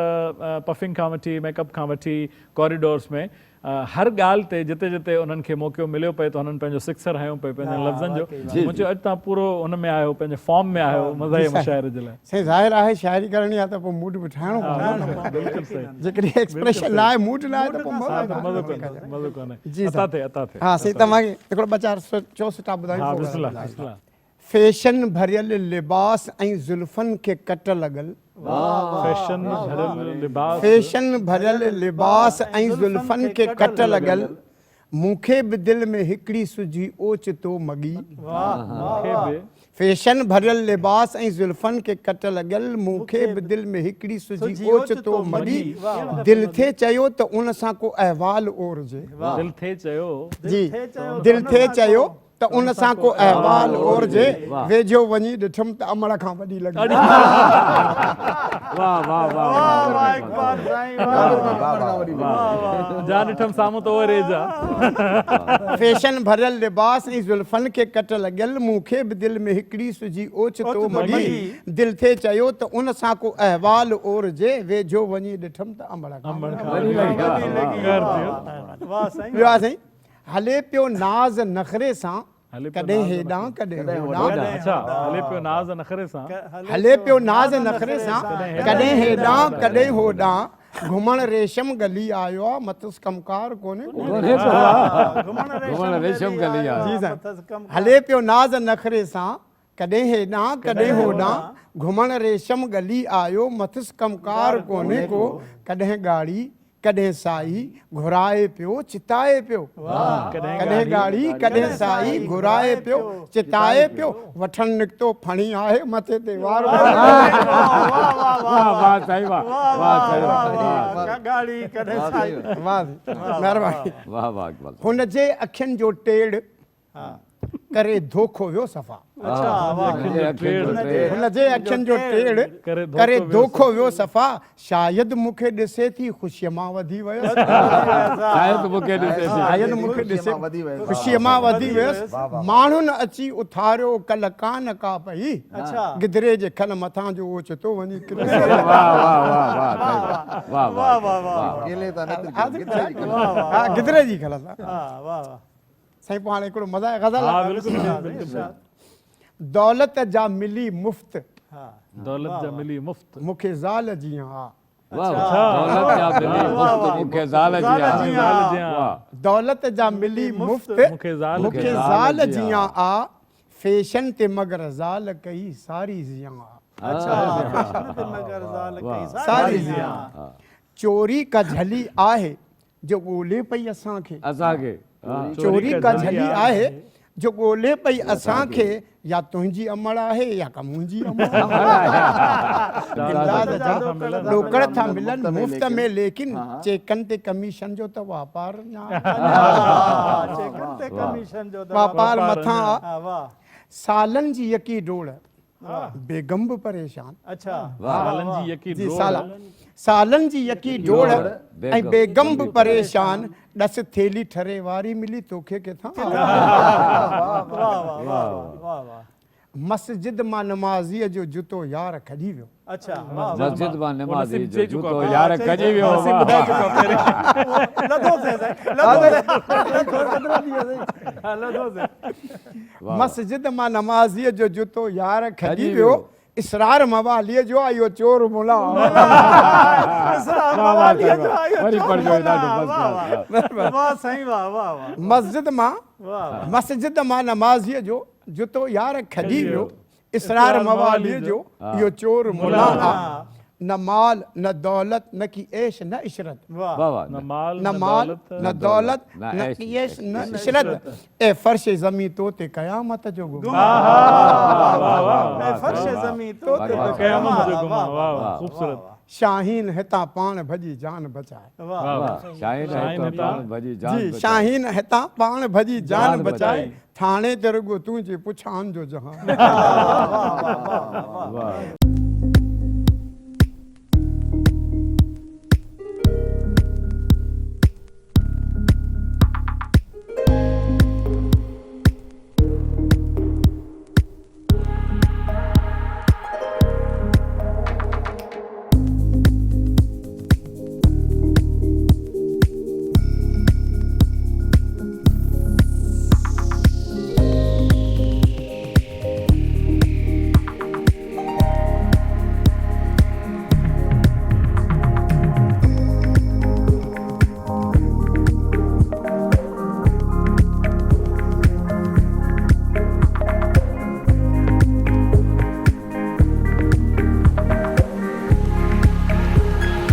[SPEAKER 1] پفنگ کان وٺي ميڪ اپ کان وٺي ڪاريڊورس ۾ هر ڳالهه تي جتي جتي انهن کي موقعو مليو پئي ته هنن پنهنجو سڪسر هنيو پئي پنهنجن لفظن جو مون چيو اڄ توهان پورو ان ۾ آهيو پنهنجي فارم ۾ آهيو مزاحيه مشاعري جي لاء.
[SPEAKER 6] سائين ظاهر آهي شاعري ڪرڻي آهي ته پوء موڊ به ٺاهڻو پوندو نه
[SPEAKER 1] بلڪل صحيح
[SPEAKER 6] جيڪڏهن ايڪسپريشن نه آهي موڊ نه آهي ته پوء
[SPEAKER 1] مزو ڪونهي مزو ڪونهي عطا ٿئي عطا ٿئي
[SPEAKER 6] ها سائين توهان کي هڪڙو ٻه چار چو سٽا ٻڌايون
[SPEAKER 1] ها بسم الله بسم الله.
[SPEAKER 6] فيشن ڀريل لباس ۽ زلفن کي ڪٽ لڳل.
[SPEAKER 1] فيشن ڀريل لباس.
[SPEAKER 6] فيشن ڀريل لباس ۽ زلفن کي ڪٽ لڳل. مون کي به دل ۾ هڪڙي سجهي اوچتو مڳي.
[SPEAKER 1] مون کي به.
[SPEAKER 6] فيشن ڀريل لباس ۽ زلفن کي ڪٽ لڳل. مون کي به دل ۾ هڪڙي سجهي اوچتو مڳي. دل ٿي چيو ته ان سان ڪو احوال اورجي.
[SPEAKER 1] دل ٿي چيو.
[SPEAKER 6] جي دل ٿي چيو ته ان سان ڪو احوال اورجي، ويجهو وڃي ڏٺم ته امڙ کان وڏي لڳي.
[SPEAKER 7] واه واه واه
[SPEAKER 2] واه اقبال سائين واه
[SPEAKER 1] جا ڏٺم سامهون ته اهو ريج آ.
[SPEAKER 6] فيشن ڀريل لباس ۽ زلفن کي ڪٽ لڳل، مون کي به دل ۾ هڪڙي سجهي اوچتو مڳي، دل ٿي چيو ته ان سان ڪو احوال اورجي، ويجهو وڃي ڏٺم ته امڙ کان
[SPEAKER 1] وڏي لڳي.
[SPEAKER 6] واه سائين. هلي پيو ناز نخري سان، ڪڏهن هيڏانهن ڪڏهن هوڏانهن.
[SPEAKER 1] اڇا هلي پيو ناز نخري سان.
[SPEAKER 6] هلي پيو ناز نخري سان، ڪڏهن هيڏانهن ڪڏهن هوڏانهن. گهمڻ ريشم ڳلي آيو آ، مٿس ڪم ڪار ڪونهي ڪو.
[SPEAKER 7] گهمڻ ريشم ڳلي آيو.
[SPEAKER 6] جي سائين. هلي پيو ناز نخري سان، ڪڏهن هيڏانهن ڪڏهن هوڏانهن. گهمڻ ريشم ڳلي آيو، مٿس ڪم ڪار ڪونهي ڪو. ڪڏهن ڳاڙهي ڪڏهن سائي گهرائي پيو چتائي پيو. ڪڏهن ڳاڙهي ڪڏهن سائي گهرائي پيو چتائي پيو. وٺڻ نڪتو ڦڻي آهي مٿي تي وار
[SPEAKER 7] واه واه سائين واه واه سائين واه
[SPEAKER 2] ڳاڙهي ڪڏهن سائي
[SPEAKER 6] واه مهرباني
[SPEAKER 7] واه واه اقبال
[SPEAKER 6] هن جي اکين جو ٽيڙ ڪري ڌوکو ويو صفا. هن جي اکين جو ٽيڙ ڪري ڌوکو ويو صفا. شايد مون کي ڏسي ٿي خوشيء مان وڌي ويس.
[SPEAKER 7] شايد مون کي ڏسي ٿي.
[SPEAKER 6] شايد مون کي ڏسي خوشيء مان وڌي ويس. ماڻهن اچي اٿاريو ڪل ڪانه ڪا پئي. گدري جي کل مٿان جو اوچتو وڃي ڪريس.
[SPEAKER 7] واه واه واه واه واه واه واه.
[SPEAKER 6] گدري جي کل تان. سائين پوء هاڻي هڪڙو مزاح غزل
[SPEAKER 1] ها بلڪل بلڪل
[SPEAKER 6] دولت جا ملي مفت
[SPEAKER 1] دولت جا ملي مفت
[SPEAKER 6] مون کي زال جيان آ
[SPEAKER 7] دولت جا ملي مفت مون کي زال جيان آ
[SPEAKER 6] دولت جا ملي مفت مون کي زال جيان آ فيشن تي مگر زال ڪئي ساري زيان آ
[SPEAKER 2] فيشن تي مگر زال ڪئي
[SPEAKER 6] ساري زيان چوري ڪا جهلي آهي جو ڳولي پئي اسان کي.
[SPEAKER 7] اسان کي.
[SPEAKER 6] چوري ڪا جهلي آهي جو ڳولي پئي اسان کي يا تنهنجي امڙ آهي يا ڪا منهنجي امڙ آهي. امداد جا ڏوڪڙ ٿا ملن مفت ۾ ليڪن چيڪن تي ڪميشن جو ته واپار نه آهي. واپار مٿان آ. سالن جي يڪي ڊوڙ بيگم به پريشان.
[SPEAKER 1] سالن جي يڪي ڊوڙ.
[SPEAKER 6] سالن جي يڪي ڊوڙ ۽ بيگم به پريشان. ڏس ٿيلهي ٺري واري ملي توکي ڪٿان آئي. مسجد مان نمازيء جو جتو يار کڄي ويو.
[SPEAKER 7] مسجد مان نمازيء جو جوتو يار کڄي ويو.
[SPEAKER 6] مسجد مان نمازيء جو جتو يار کڄي ويو. اسرار مواليء جو آ اهو چور ملا. مسجد مان مسجد مان نمازيء جو جتو يار کڄي ويو. اسرار مواليء جو اهو چور ملا آ. نه مال نه دولت نه ڪي عيش نه عشرت.
[SPEAKER 1] نه مال
[SPEAKER 6] نه دولت نه ڪي عيش نه عشرت. اي فرش زمين تو تي قيامت جو گمان.
[SPEAKER 2] اي فرش زمين تو تي
[SPEAKER 1] قيامت جو گمان. واه واه خوبصورت.
[SPEAKER 6] شاهين هتان پاڻ ڀڄي جان بچائي.
[SPEAKER 7] شاهين هتان پاڻ ڀڄي جان
[SPEAKER 6] بچائي. جي شاهين هتان پاڻ ڀڄي جان بچائي. ٿاڻي تي رڳو تنهنجي پڇان جو جهان.
[SPEAKER 2] واه واه واه واه.